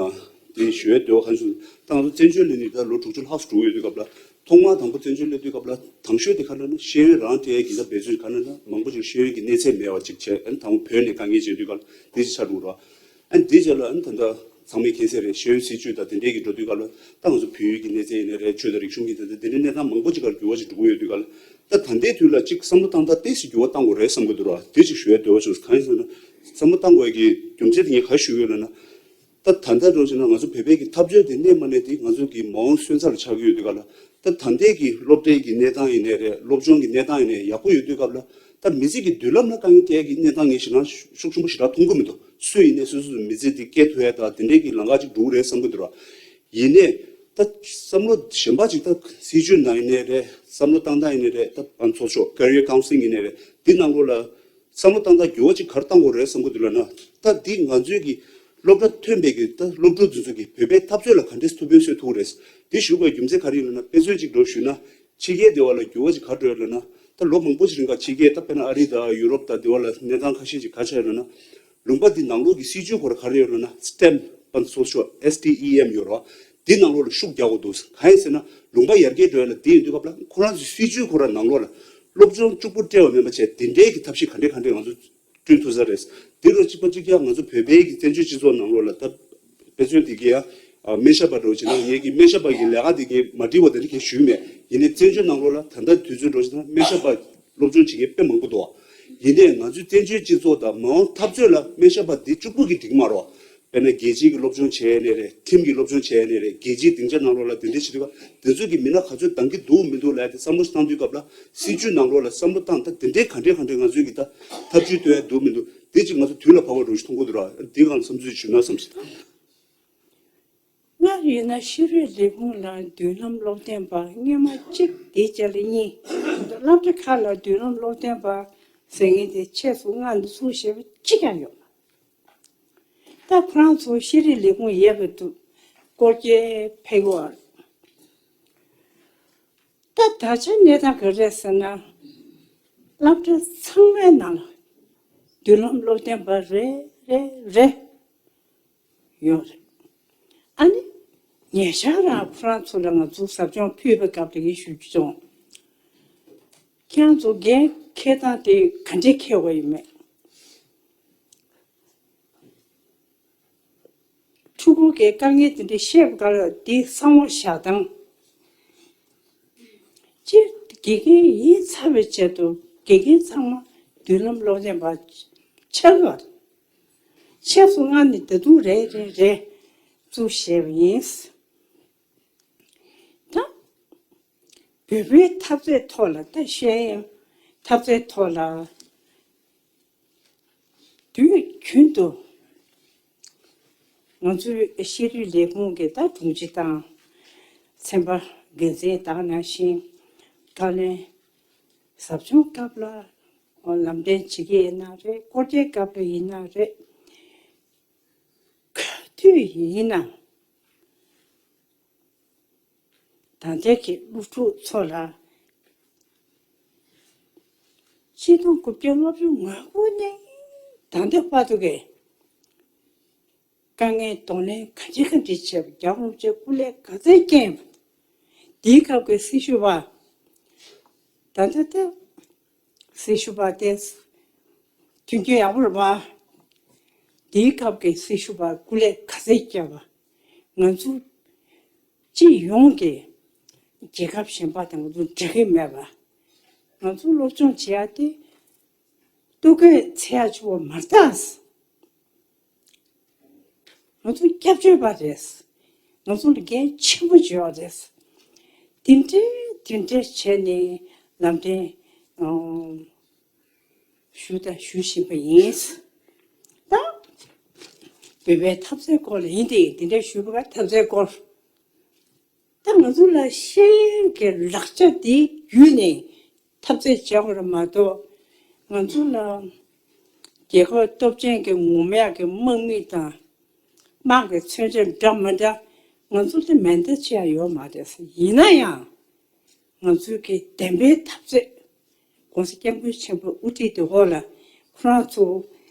དེ་ཞུ་ཡས་འདོད་པ་ག་རེ་བྱུང་ད་ང་ཚོ་བཙན་བྱོལ་ལ་ནི་ད་ལོ་དྲུག་ཅུ་ལྷག་ཙམ་འགྲོ་གི་ཡོད་དུས་སྐབས་ལ། ཐོག་མར་དང་པོ་བཙན་བྱོལ་སླེབས་དུས་སྐབས་ལ་དང་ཤོས་དེ་ག་ལ་ན་ཤེས་ཡོན་རང་སྤྲད་ཀྱི་ད་འབད་བརྩོན་ག་ལ་ན་མང་པོ་ཅིག་ཤེས་ཡོན་གྱི་གནས་ཚད་མེད་པ་ཅིག་བྱས་ཨ་ནི་དང་པོ་བོད་ནས་དཀའ་ངལ་འཕྲད་དུས་སྐབས་ལ་དེ་ཅིག་ཆགས་འགྲོ་ར། ཨ་ནི་དེ་རྗེས་ལ་ཨ་ནི་ད་ལྟ་ཚང་མས་མཁྱེན་གསལ་རེད། ཤེས་ཡོན་སྲིད་བྱུས་དང་དེ་འདྲའི་གི་འགྲོ་དུས་སྐབས་ལ་ད་ང་ཚོ་བོད་ཡིག་གི་གནས་ཚད་ཡིན་ནའི་རེད། ཆོས་དང་རིག་གཞུང་གི་དེ་འདྲའི་གནས་སྟངས་མང་པོ་ཅིག་གར་འགྱུར་བ་ཅིག་འགྲོ་གི་ཡོད་དུས་སྐབས་ལ་ད་ད་ལྟའི་དུས་ལ་ཅིག་བསམ་བློ་བཏང་སྟངས་ཏོག་ཙམ་འགྱུར་བ་བཏང་དགོས་རེད་བསམ་གི་འདུག་ར། དེ་ཅིག་ཞུ་ཡ་འདོད་པ་བྱུང་། གང་ཡིན་ཟེར་ན་བསམ་བློ་བཏང་དགོས་ཡ་གི་རྒྱུ་མཚན་དེ་ངས་ག་རེ་ཞུ་གི་ཡོད་ལབ་ན། ད་ད་ལྟ་འགྲོ་བྱས་ན་ང་ཚོ་བོད་པའི་གི་འཐབ་རྩོད་དེ་གནས་མ་གནས་དེ་ང་ཚོ་གི་མ་འོངས་སོན་རྩ་ལ་ཆགས་ཀྱི་ཡོད་དུས་སྐབས་ལ་ད་ད་ལྟའི་གི་སློབ་གྲྭའི་གི་གནས་སྟངས་ཡིན་ནའི་རེད། སློབ་སྦྱོང་གི་གནས་སྟངས་ཡིན་ནའི་ཡག་པོ་ཡོད་དུས་སྐབས་ལ་ད་མི་ཚེ་གི་མདུན་ལམ་ལ་དཀའ་ངལ་འཕྲད་ཀྱི་གནས་སྟངས་ངས་ཞེ་དྲག་ཤུགས་ཆེན་པོ་ཞེ་དྲག་མཐོང་གི་མི་འདུག་སུ་ཡིན་ནའི་སོ་སོ་སོ་མི་ཚེ་འདི་སྐྱེལ་ཐུབ་ཡ་ད་དེ་འདྲའི་གི་ལམ་ཁ་ཅིག་འགྲོ་གི་རེད་བསམ་གི་འདུག་ར། ཡིན་ནའི་ད་བསམ་བློ་གཞན་པ་ཅིག་ད་སྲིད་བྱུས་ནང་ཡིན་ནའི་རེད། བསམ་བློ་བཏང་སྟངས་ཡིན་ནའི་རེད། ད་ཨ་ཚོགས་ཆོག་career counselling ཡིན་ནའི་རེད། འདི་ནང་ལོགས་ལ་བསམ་བློ་བཏང་སྟངས་འགྱུར་བ་ཅིག་ག་རེ་བཏང་དགོས་རེད་བསམ་གི་འདུག་ལབ་ན། ད་འདི་ང་ཚོའི་གི་སློབ་གྲྭ་ཐོན་པའི་གི་ད་སློབ་ཕྲུག་འདི་ཚོ་གི་བོད་པའི་འཐབ་རྩོད་ལ་ག་འདྲས་ཐུགས་ཕན་གསོས་ཐུབ་རེད། འདི་ཞུ་དགོས་རྒྱུ་མཚན་ག་རེ་ཡིན་ལབ་ན་དཔེ་མཚོན་ཅིག་འགྲོ་ཞུས་ན་ཕྱི་རྒྱལ་སྡེ་བ་ལ་འགྱུར་བ་ཅིག་ག་རེ་འགྲོ་ཡོད་ལབ་ན། ད་ལོ་མང་པོ་ཞིག་རིང་ག་ཕྱི་རྒྱལ་ད་དཔེར་ན་ཨ་རི་དང་ཡུ་རོབ་དང་སྡེ་བ་ལ་གནས་སྟངས་ཁ་ཤས་ཅིག་ག་ཆགས་ཡོད་ལབ་ན། ལུང་པ་འདི་ནང་ལོགས་ཀྱི་སྲིད་ཇུས་ཁོ་ར་ག་རེ་ཡོད་ལབ་ན་སི་ཊེམ་པ་སོ་སོ་ཨེས་ཊི་ཨི་ཨེམ་ཡོད་རེད་བ། འདི་ནང་ལོགས་ལ་ཤུགས་རྒྱག་དགོས་འདུག་གང་ཡིན་ཟེར་ན་ལུང་པ་ཡར་རྒྱས་འགྲོ་ཡ་ལ་འདི་ཡིན་དུས་སྐབས་ལ་ཁོ་རང་ཚོའི་སྲིད་ཇུས་ཁོ་ར་ནང་ལོགས་ལ་སློབ་སྦྱོང་གཅིག་པུ་སྤྲད་པ་མིན་པ་བྱས་དེ་འདྲའི་གི་ཐབས་ཤེས་ག་འདྲས་ག་འདྲས་ང་ཚོ་བསྐྲུན་ཐུབ་ས་རེད། འདི་རུ་གཅིག་པ་གཅིག་རྐྱང་ང་ཚོ་བོད་པའི་གི་བཙན་བྱོལ་སྤྱི་ཚོགས་ནང་ལོགས་ལ་ད་དཔེ་མཚོན་འདི་གི་ཡ་སྨན་ཞབས་པ་འདྲ་བོ་བྱས་ན་ངས་ཀྱི་སྨན་ཞབས་པ་གི་ལས་ཀ་འདི་གི་མ་འགྲིག་པ་དེ་འདྲ་གས་ཞུས་མེད། ཡིན་ནའི་བཙན་བྱོལ་ནང་ལོགས་ལ་ད་ལྟ་དུས་ཚོད་འདྲ་བོ་བྱས་ན་སྨན་ཞབས་པ་སློབ་སྦྱོང་བྱེད་མཁན་དཔེ་མང་པོ་འདུག་ཡིན་ནའི་ང་ཚོའི་བཙན་བྱོལ་སྤྱི་ཚོགས་དང་མ་འོངས་འཐབ་རྩོད་ལ་སྨན་ཞབས་པ་འདི་གཅིག་པུ་གིས་འགྲིག་མ་རེད། དཔེར་ན་རྒྱལ་སྤྱིའི་གི་སློབ་སྦྱོང་བྱས་ནས་རེད། ཁྲིམས་ཀྱི་སློབ་སྦྱོང་བྱས་ནས་རེད། རྒྱལ་སྤྱིའི་སྡིངས་ཆ་ནང་ལོགས་ལ་དེ་འདྲ་བྱེད་དུས་སྐབས་དེ་ཚོ་གི་མི་སྣ་ག་ཚོད་འདང་གི་འདུག་མི་འདུག་ལབ་ཡ་དེ་བསམ་བློ་ཞིག་བཏང་དུས་སྐབས་ལ་སྲིད་ཇུས་ནང་ལོགས་ལ་བསམ་བློ་བཏང་ད་དེ་འདྲའི་ག་འདྲའི་ག་འདྲའི་ང་ཚོའི་གི་ད་ཐབས་ཇུས་གཏོད་ཡ་འདུག་མི་འདུག་དེ་ཅིག་ང་ཚོ་དུས་ལ་བབ་པ་འདྲ་བོ་ཞིག་མཐོང་གི་འདུག་ར། འདི་གང་བསམ་ཚུལ་ཞུ་ན་བསམ་སོང་། སྔར་ཡིན་ན་ཤེས་རིག་ལས་ཁུངས་ལ་མདུན་ལམ་སློབ་སྟོན་པ་སྔོན་མ་གཅིག་དེའི་རྗེས་ལ་གཉིས། སློབ་གྲྭ་ཁག་ལ་མདུན་ལམ་སློབ་སྟོན་པ་ཟེར་མཁན་དེ་ཆེད་དུ་མངགས་འདུག་ཟེར་བ་གཅིག་ཀྱང་ཡོད་མ་རེད། ད་ཁོ་རང་ཚོ་ཤེས་རིག་ལས་ཁུངས་ཡོད་པའི་འདུག་སྐོར་སྐྱོད་ཕེབས་ཡོད་རེད། ད་ད་ཆ་གནས་སྟངས་ག་རེ་རེད་ཟེར་ན། སློབ་གྲྭ་ཚང་མའི་ནང་ལ་མདུན་ལམ་སློབ་སྟོན་པ་རེ་རེ་རེ་ཡོད་རེད། ཨ་ནི་ཉེ་ཆར་རང་ཁོ་རང་ཚོ་ལ་ང་ཚོ་ཟབ་སྦྱོང་ཕུལ་བའི་སྐབས་ལ་ཡིད་ཞུ་རྒྱུ་བྱུང་། ཁྱེད་རང་ཚོ་འགན་འཁྱེར་སྟངས་དེ་ག་འདྲས་འཁྱེར་བ་ཡིན་མེད། ཕྲུ་གུ་གི་དཀའ་ངལ་དེ་འདྲ་བཤད་པ་ག་ལ་དེ་བསམ་བློ་བཞག་སྟངས། སྤྱིར་དགེ་རྒན་ཡིན་ཚར་བའི་ཆེད་དུ་དགེ་རྒན་ཚང་མ་མདུན་ལམ་སློབ་སྟོན་པ་ཆགས་ཡོད་རེད། ཆེད་དུ་མངགས་ནས་ད་དུང་རེ་རེ་རེ་བཙུགས་བཞག་པ་ཡིན། ད་བོད་པའི་འཐབ་རྩོད་ཐོག་ལ་ད་ཤེས་ཡོན་འཐབ་རྩོད་ཐོག་ལ། དུས་རྒྱུན་དུ་ང་ཚོའི་ཤེས་རིག་ལས་ཁུངས་ཀྱི་ད་དྲུང་ཆེ་དང་ཚན་པ་འགན་འཛིན་དང་ནང་བཞིན་བཀའ་བློན་ཟབ་སྦྱོང་སྐབས་ལ་ལམ་སྟོན་བྱེད་ཀྱི་ཡིན་ན་རེད། སྐོར་སྐྱོད་སྐབས་ལ་ཡིན་ན་རེད། ག་དུས་ཡིན་ན། ད་ལྟའི་གི་སློབ་ཕྲུག་ཚོ་ལ་ཆིག་སྟོང་དགུ་བརྒྱ་ལྔ་བཅུ་ང་དགུ་ནས་ད་ལྟ་བར་དུ་གི་དཀའ་ངལ་གདོང་ལེན་ག་འདྲ་ག་འདྲ་བྱས་པ། རྒྱལ་བ་རིན་པོ་ཆེས་སྐུ་ལས་ག་ཚད་བསྐྱོན་པ། དེའི་སྐབས་ཀྱི་སྲི་ཞུ་བ། ད་ལྟ་ལྟ་སྲི་ཞུ་བ་དེ་མཐུན་རྐྱེན་ཡག་པོ་རེད་པ། དེའི་སྐབས་ཀྱི་སྲི་ཞུ་བ་སྐུ་ལས་ག་ཚད་བསྐྱོན་པ། ང་ཚོ་སྤྱི་ཡོངས་ཀྱི་རྒྱལ་ཁབ་གཞན་པ་དང་ང་ཚོ་འདྲ་གི་མེད་པ། ང་ཚོ་སློབ་སྦྱོང་བྱེད་ཡ་དེ་ལྟོ་གོས་འཚོལ་ཡ་ཆེ་བ་མ་རེད་ད། ང་ཚོ་སྐྱབས་བཅོལ་བ་རེད། ང་ཚོ་ལ་འགན་ཆེན་པོ་ཅིག་ཡོད་རེད། དེ་འདྲའི་དེ་འདྲའི་བྱས་ནས་ལམ་སྟོན་ཨང་ཞུ་དང་ཞུ་བཞིན་པ་ཡིན། ད་བོད་པའི་འཐབ་རྩོད་སྐོར་ལ་ཡིན་ཏེ་དེ་འདྲའི་ཞུ་བ་འཐབ་རྩོད་སྐོར། ད་ང་ཚོ་ལ་ཤེས་ཡོན་གྱི་ལག་ཆ་དེ་བརྒྱུད་ནས་འཐབ་རྩོད་བྱ་དགོས་རེད་མ་གཏོགས། ང་ཚོ་ལ་རྒྱལ་ཁབ་སྟོབས་ཆེན་གྱི་ངོམ་ཡག་གི་དམག་མི་དང་དམག་གི་མཚོན་ཆ་འདྲ་མི་འདྲ་ང་ཚོ་ལ་མེ་མདའ་ཅི་ཡང་ཡོད་མ་རེད། ཡིན་ན་ཡང་ང་ཚོའི་གི་བདེན་པའི་འཐབ་རྩོད། ༸གོང་ས་༸སྐྱབས་མགོན་ཆེན་པོའི་དབུ་ཁྲིད་དེ་འོག་ལ་ཁོ་རང་ཚོ་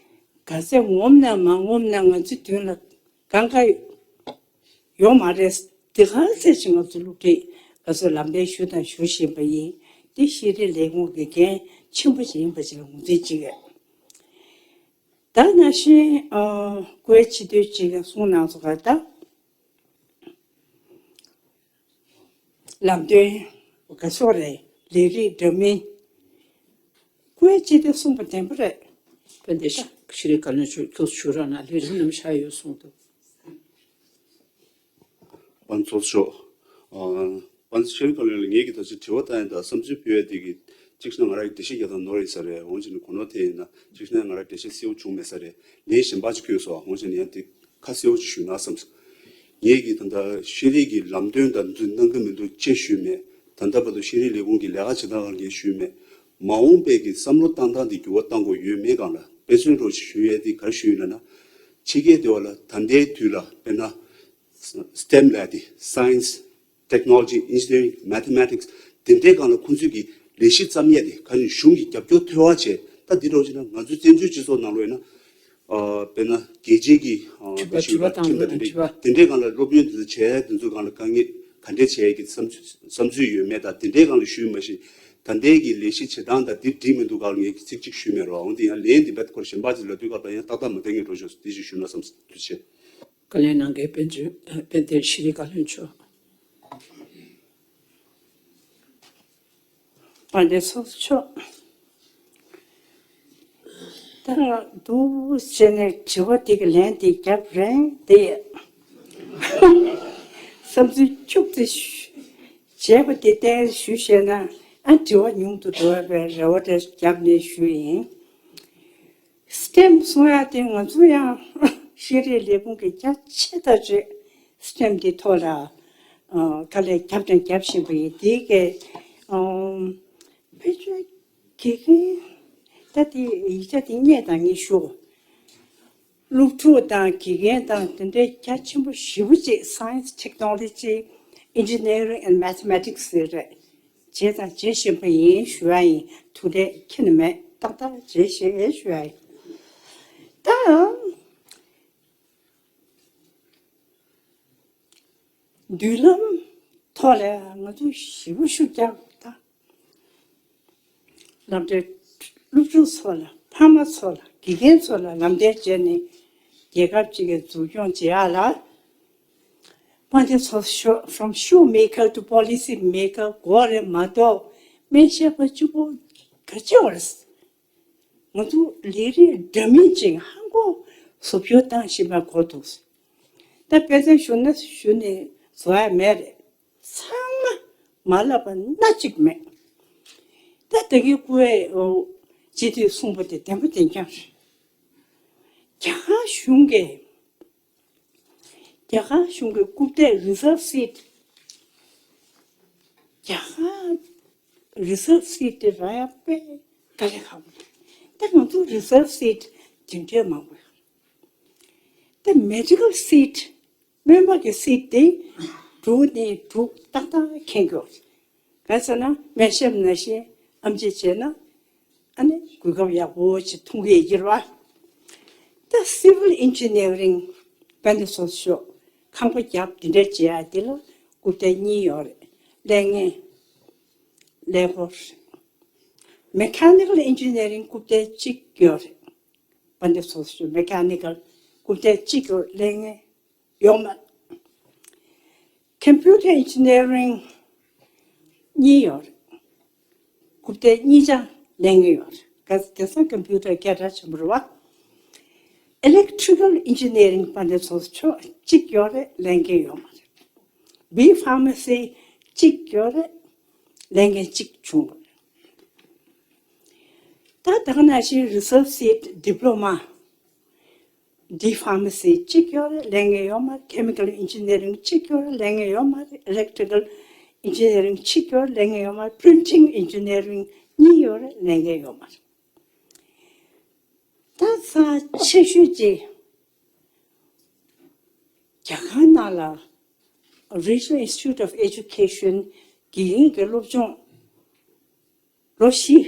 ག་ཚད་ངོམ་ན་མ་ངོམ་ན་ང་ཚོའི་མདུན་ལ་གང་ག་ཡོད་མ་རེད། དེ་ག་ཚད་ཅིག་ང་ཚོ་སློབ་ཁྲིད་ག་ཚོད་ལམ་སྟོན་ཞུ་དང་ཞུ་བཞིན་པ་ཡིན། དེ་ཤེས་རིག་ལས་ཁུངས་ཀྱི་འགན་ཆེན་པོ་ཞིག་ཡིན་པ་ཞིག་ལ་ངོས་འཛིན་བྱེད་ཀྱི་ཡོད། ད་ནང་བཞིན་ཨ་བཀའ་སྤྱི་འཐུས་ཅིག་གིས་གསུངས་གནང་སོང་ག་ད། ལམ་སྟོན་ག་ཚོད་རེད། ལས་རིགས་འདྲ་མིན། བཀའ་སྤྱི་འཐུས་གསུངས་པ་བདེན་པ་རེད། དཔལ་ལྡན་ཤེས་རིག་བཀའ་བློན་མཆོག་ཁྱོད་ཞུ་རོགས་གནང་། ལས་རིམ་རྣམས་ཤར་ཡོད་གསུངས་འདུག་དཔལ་ཚོགས་མཆོག་ཨ་དཔལ་ཤེས་རིག་བཀའ་བློན་ལ་ངེད་ཀྱིས་ད་ཆ་དྲི་བ་བཏང་ཡ་དང་བསམ་ཚུལ་ཕུལ་ཡ་དེ་གི་གཅིག་ཤོད་ན་ང་རང་གི་འགྲེལ་བཤད་རྒྱག་སྟངས་ནོར་ཡོད་ས་རེད། འོན་ཀྱང་གོ་ནོར་དེ་ཡིན་ན་གཅིག་ཤོད་ན་ང་རང་འགྲེལ་བཤད་གསལ་པོ་བྱུང་མེད་ས་རེད། ལན་གཞན་པ་ཅིག་བཀོད་སོང་། འོན་ཀྱང་ཡང་དེ་ཁ་གསལ་པོ་ཅིག་ཞུས་ན་བསམ་སོང་། ངེད་ཀྱིས་ད་ལྟ་ཤེས་རིག་གི་ལམ་སྟོན་དང་འདི་གནང་གི་མི་འདུག་ཅེས་ཞུས་མེད། ད་ལྟ་བར་དུ་ཤེས་རིག་ལས་ཁུངས་ཀྱི་ལས་ཀ་བྱེད་སྟངས་ལ་ངས་ཞུས་མེད། མ་འོངས་པའི་གི་བསམ་བློ་བཏང་སྟངས་དེ་འགྱུར་བ་གཏང་དགོས་ཡོད་མེད་སྒང་ལ་དཔེ་མཚོན་འདྲ་ཞིག་ཞུ་ཡས་དེ་ག་རེ་ཞུ་ཡིན་ལབ་ན། ཕྱི་རྒྱལ་དེ་བ་ལ་ད་ལྟའི་དུས་ལ་དཔེར་ན་སི་ཊེམ་ལབ་ཡ་དེ་Science, Technology, Engineering, Mathematics དེ་འདྲའི་སྒང་ལ་ཁོང་ཚོས་ཀྱི་ལས་གཞི་བརྩམ་ཡས་དེ་ག་ནས་གཞུང་གི་རྒྱབ་སྐྱོར་ཐོབ་པ་བྱས། ད་འདི་འདྲ་བྱས་ན་ང་ཚོའི་བཙན་བྱོལ་སྤྱི་ཚོགས་ནང་ལོགས་ཡིན་ན། ཨ་དཔེར་ན་རྒྱལ་སྤྱིའི་གི་ཨ་དྲི་བ་དཔེ་ཞུ་དྲི་བ་བ་དང་ཁྲིམས་དང་དེ་འདྲའི་དྲི་བ། དེ་འདྲའི་སྒང་ལ་སློབ་ཡོན་དེ་ཚོ་བྱས་དེ་ཚོའི་སྒང་ལ་དཀའ་ངལ་ག་འདྲས་བྱས་ཀྱི་བསམ་ཚུལ་བསམ་ཚུལ་ཡོད་མེད་དང་དེ་འདྲའི་སྒང་ལ་ཞུས་མ་གཞི། ད་ལྟའི་གི་ལས་གཞི་བྱེད་སྟངས་དང་དེ་འགྲིག་མི་འདུག་ག་ལ་ངས་ཚིག་གཅིག་ཞུས་མེད་རོགས། འོན་ཏེ་ཡང་ལན་འདི་བེད་སྐོར་གཞན་པ་ཅིག་ལ་དུས་སྐབས་ལ་ཡང་ཏག་ཏག་མ་བསྟན་གི་འགྲོ་ཆོག་དེ་ཅིག་ཞུས་ན་བསམ། ཐུགས་རྗེ་ཆེ། བཀའ་ལན་གནང་མཁན་དཔལ་འབྱོར་དཔལ་ལྡན་ཤེས་རིག་བཀའ་བློན་མཆོག་དཔལ་ལྡན་ཚོགས་གཙོ་མཆོག་ད་ང་འདུག་བྱས་ནས་དྲི་བ་དེ་གི་ལན་དེ་རྒྱབ་རན་དེ། བསམ་ཚུལ་ཁྱུག་ཙམ་བྱས་པ་དེ་གཏན་ཞུ་བྱས་ན་ཨ་དྲི་བ་ཉུང་དུ་འགྲོ་བའི་རེ་བ་དེ་བརྒྱབ་ནས་ཞུས་ཡིན། སི་ཊེམ་གསུང་ཡག་དེ་ང་ཚོ་ཡང་ཤེས་རིག་ལས་ཁུངས་ཀྱི་རྒྱ་ཆེ་ཐག་ཆོད་སི་ཊེམ་དེ་ཐོག་ལ་ཨ་དཀའ་ལས་བརྒྱབ་དང་རྒྱབ་བཞིན་པ་ཡིན། དེ་གའི་ཨ་ཕལ་ཆེར་དགེ་རྒན་ད་དེ་ཡིག་ཆ་དེ་རྙེད་དང་ངས་ཞུ། སློབ་ཕྲུག་དང་དགེ་རྒན་དང་དེ་འདྲའི་རྒྱ་ཆེན་པོ་ཞེ་པོ་ཅིག Science, Technology, Engineering and Mathematics ཟེར་རེད། བྱས་དང་བྱེད་བཞིན་པ་ཡིན་ཞུ་ཡ་ཡིན། དུ་ལས་ཁྱི་ནི་མེད། ཏག་ཏག་བྱེད་ཤེས་ཞུ་ཡ་ཡིན། ད་མདུན་ལམ་ཐོག་ལ་ང་ཚོ་ཞེ་པོ་ཤུགས་རྒྱག་ད། ལམ་འབྲས་སློབ་ཕྲུག་ཚོ་ལ་ཕ་མ་ཚོ་ལ་དགེ་རྒན་ཚོ་ལ་ལམ་སྟོན་བྱས་ནས་རྒྱལ་ཁབ་ཅིག་གི་འཛུགས་སྐྱོང་བྱེད་ཡག་ལ། དཔལ་ལྡན་ཚོགས་གཙོ། From shoe maker to policy maker. གོ་རེ་མ་གཏོགས་སྨན་ཞབས་པ་གཅིག་པོ་ག་ཅི་ཡོད་རེད། ང་ཚོ་ལས་རིགས་འདྲ་མིན་ཅིག་ཧང་གོ་བཟོ་བཅོས་བཏང་བཞིན་པ་གོ་འདུག་ད་དཔེ་མཚོན་ཞུ་ན་ཞུ་ནས་བཟོ་ཡ་མེད་རེད། ཚང་མ་མ་ལབ་པ་སྣ་གཅིག་མེད། ད་ད་གིན་སྐུ་ངོ་སྤྱི་འཐུས་གསུངས་པ་དེ་བདེན་པ་བདེན་རྐྱང་རེད། རྒྱ་གར་གཞུང་གིས། རྒྱ་གར་གཞུང་གི་རྐུབ་སྟེགས་reserve seat། རྒྱ་གར་reserve seat་དེ་རག་ཡག་དཔེ་དཀའ་ལས་ཁག་པོ་རེད། ད་ང་ཚོ་reserve seat་དེ་འདྲའི་མང་པོ་ཡོད། ད་medical seat་སྨན་པ་གི་seat་དེ་དྲུག་ནས་དྲུག་ཏག་ཏག་འཁེལ་གྱི་ཡོད། ག་རེ་ཟེར་ན་སྨན་ཞབས་ནང་བཞིན་ཨེམ་ཆི་བྱས་ན་ཨ་ནི་གོ་སྐབས་ཡག་པོ་ཅིག་མཐོང་གི་ཡོད་ཀྱི་རེད་བ། ད་civil engineering་དཔལ་ལྡན་ཚོགས་གཙོ་མཆོག་ཁང་པ་རྒྱབ་དེ་འདྲ་བྱེད་ཡ་དེ་ལ་རྐུབ་སྟེགས་གཉིས་ཡོད་རེད། ལས་ངན་ཀླད་ཀོར་རེད། Mechanical engineering་རྐུབ་སྟེགས་གཅིག་ཡོད་རེད། དཔལ་ལྡན་ཚོགས་གཙོ་མཆོག་mechanical་རྐུབ་སྟེགས་གཅིག་ཡོད་ལས་ངན་ཡོད་མ་རེད། Computer engineering་གཉིས་ཡོད་རེད། རྐུབ་སྟེགས་གཉིས་ཆ་ལེན་གྱི་ཡོད་རེད། ག་དེང་སང་computer་སྐད་གྲགས་ཆེན་པོ་རེད་བ། Electrical engineering་དཔལ་ལྡན་ཚོགས་གཙོ་མཆོག་གཅིག་ཡོད་རེད། ལེན་གྱི་ཡོད་མ་རེད། B pharmacy་གཅིག་ཡོད་རེད། ལེན་མཁན་གཅིག་བྱུང་བ་རེད། ད་ད་ག་ནང་བཞིན་research seat diploma། D pharmacy་གཅིག་ཡོད་རེད། ལེན་མཁན་ཡོད་མ་རེད། Chemical engineering་གཅིག་ཡོད་རེད། ལེན་མཁན་ཡོད་མ་རེད། Electrical engineering་གཅིག་ཡོད་རེད། ལེན་མཁན་ཡོད་མ་རེད། Printing engineering་གཉིས་ཡོད་རེད། ལེན་མཁན་ཡོད་མ་རེད། ད་ས་ཆེ་ཤོས་ཅིག་རྒྱ་གར་ནང་ལ་Regional Institute of Education་དགེ་རྒན་གྱི་སློབ་སྦྱོང་ལོ་བཞི་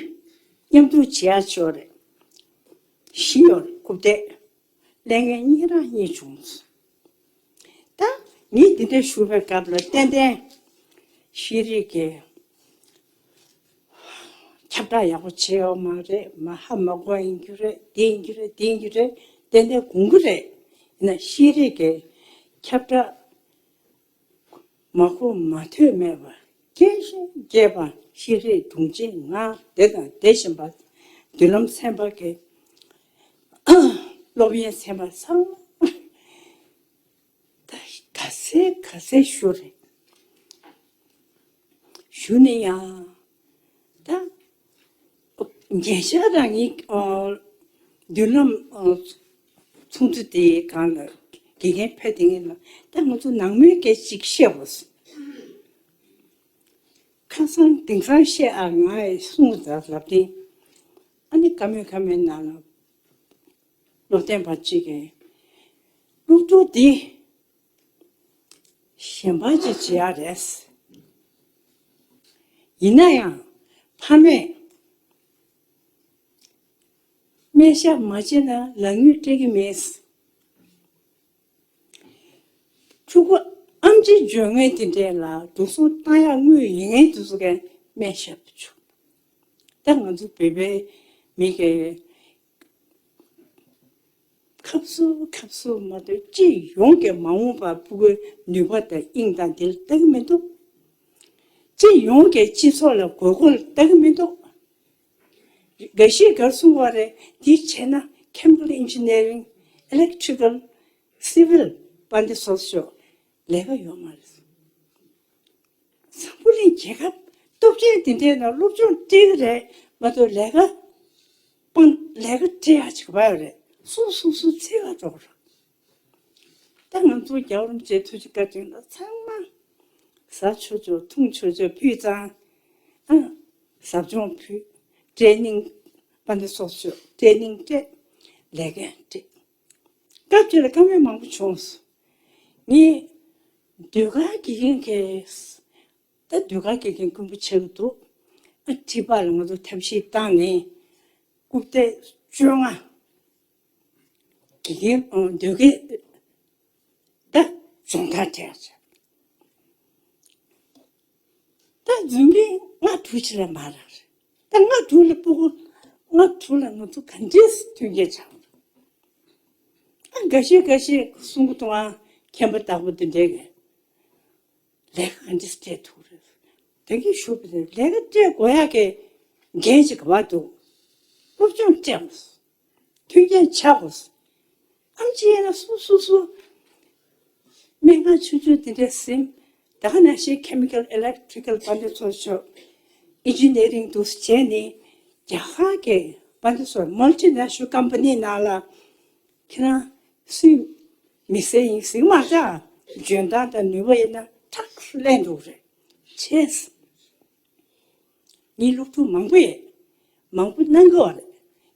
མཉམ་དུ་བྱེད་ཡ་ཅིག་ཡོད་རེད། བཞི་ཡོད་རེད། རྐུབ་སྟེགས་ལེན་མཁན་གཉིས་རང་གཉིས་བྱུང་། ད་ངས་འདི་འདྲ་ཞུ་བའི་སྐབས་ལ་ཏན་ཏན་ཤེས་རིག་གི་ཁྱབ་བསྒྲགས་ཡག་པོ་བྱས་ཡོད་མ་རེད། མ་ཧ་མ་གོ་ཡིན་རྒྱུ་རེད། དེ་ཡིན་རྒྱུ་རེད། དེ་ཡིན་རྒྱུ་རེད། ཏན་ཏན་དགོངས་ཀྱི་རེད། ཡིན་ན་ཤེས་རིག་གི་ཁྱབ་བསྒྲགས་མ་གོ་མ་ཐོས་མེད་པ། རྒྱས་ཤིང་རྒྱས་པ་ཤེས་རིག་དྲུང་ཆེ་ང་དེ་དང་དེ་བཞིན་པ་མདུན་ལམ་ཚན་པ་གི་སློབ་ཡོན་ཚན་པ་ཚང་མ་ད་ག་ཚད་ག་ཚད་ཞུ་རེད། ཞུ་ནས་ཡང་ད་ཉེ་ཆར་རང་ཉིད་ཨོ་མདུན་ལམ་ཨོ་ཚོགས་འདུ་དེའི་སྒང་ལ་དགེ་རྒན་ཕེབས་དེ་ངེད་ལ་ད་ང་ཚོ་ནང་མོལ་སྐད་ཅིག་བཤད་པ་སོང་། ཁ་སང་དེང་སང་བཤད་ཨ་ང་ཡི་གསུང་ད་ལབ་དེ་ཨ་ནི་ཀ་མེད་ཀ་མེད་ནང་ལ་སློབ་སྟོན་པ་གཅིག་གིས་སློབ་ཕྲུག་འདི་གཞན་པ་ཅིག་བྱེད་ཡ་རེད། ཡིན་ན་ཡང་ཕ་མས་སྨན་ཞབས་མ་བྱས་ན་ལག་དངུལ་སྤྲད་ཀྱི་མེད། ཕྲུ་གུ་ཨེམ་ཆི་འཇོན་མཁན་དེ་འདྲས་ལ་འགྲོ་སོང་བཏང་ཡག་དངུལ་ཡིན་མཁན་དེ་ཚོ་གས་སྨན་ཞབས་དུ་བཅུག་ད་ང་ཚོ་བོད་པའི་མི་གས་ཁབ་སུ་ཁབ་སུ་མ་གཏོགས་སྤྱི་ཡོངས་ཀྱི་མ་འོངས་པར་ཕྲུ་གུའི་ནུས་པ་དང་དབྱིངས་དང་དེ་ལ་ལྟ་གི་མི་འདུག་སྤྱི་ཡོངས་ཀྱི་སྤྱི་ཚོགས་ལ་དགོས་མཁོ་ལ་ལྟ་གི་མི་འདུག་འགའ་ཞིག་ག་རེ་གསུང་བ་རེད། འདི་བྱས་ན་chemical engineering, electrical, civil་པ་འདི་སོགས་ཤོག་ལས་ཀ་ཡོད་མ་རེད། འཛམ་བུ་གླིང་རྒྱལ་ཁབ་སྟོབས་ཆེན་འདི་འདྲའི་ནང་སློབ་སྦྱོང་སྤྲད་ཀྱི་རེད་མ་གཏོགས་ལས་ཀ་སྤང་ལས་ཀ་སྤྲད་ཡག་ཅིག་བ་ཡོད་རེད། སུ་སུ་སུ་འཚོལ་ག་འགྲོ་གི་རེད། ད་ང་ཚོ་རྒྱལ་བ་རིན་པོ་ཆེའི་ཐུགས་རྗེ་བཀའ་དྲིན་ལ་ཚང་མ་ཟ་ཆོག་ཆོག་འཐུང་ཆོག་ཆོག་ཕུལ་ཙང་ཨ་ཟབ་སྦྱོང་ཕུལ། ཊེ་ནིང་པ་འདི་སོགས་ཆོག་ཊེ་ནིང་སྤྲད། ལས་འགན་སྤྲད། སྐབས་དེ་ལ་བཀའ་མོལ་མང་པོ་བྱུང་སོང་། ངས་ཟློས་གར་དགེ་རྒན་གྱི་ ད་ཟློས་གར་དགེ་རྒན་དཀོན་པོ་ཆགས་ཀྱི་འདུག་ཨ་ཁྲི་པ་ལ་ང་ཚོ་ཐབས་ཤེས་བཏང་ནས་རྐུབ་སྟེགས་བཅོ་ལྔ་དགེ་རྒན་ཨ་ཟློས་གར་ད་སྦྱོང་བརྡར་སྤྲད་ཡ་བྱས། ད་འཛིན་པའི་ལྔ་དྲུག་ཅིག་ལས་མ་རག་རེད། ད་ལྔ་དྲུག་ལ་སྤུ་གུ་ལྔ་དྲུག་ལ་ང་ཚོ་ག་འདྲས་མཐུན་རྐྱེན་ཆགས་འདུག་ཨ་འགའ་ཤས་འགའ་ཤས་གསུང་གི་འདུག་ཨ་མཁན་པ་བདག་པོ་འདི་འདྲས་ཀྱི་ལས་ཀ་ག་འདྲས་སྤྲད་ཐུབ་རེད། ད་གིན་ཞུས་པ་དེ་ལས་ཀ་སྤྲད་དགོས་ཡག་གི་འགན་ཅིག་ག་པར་འདུག་སློབ་སྦྱོང་སྤྲད་དགོས། མཐུན་རྐྱེན་ཆགས་དགོས། ཨམ་ཆི་ཡིན་ན་སུ་སུ་སུ་སྨན་ཁང་ཆུང་ཆུང་དེ་འདྲས་ཟིན། ད་ག་ནང་བཞིན་chemical electrical དཔལ་ལྡན་ཚོགས་མཆོག engineering འདུག་སེ་བྱས་ནས་རྒྱ་གར་གྱི་དཔལ་ལྡན་ཚོགས་multinational company ནང་ལ་ཁྱེད་རང་སུས་མི་སེར་ཡིན་ཟིན་མ་ཐག་འཇོན་ཐང་དང་ནུས་པ་ཡིན་ན་ཁྲག་ལེན་འདུག་རེད། བྱས། ངའི་སློབ་ཕྲུག་མང་པོས་མང་པོ་གནང་གི་ཡོད་རེད།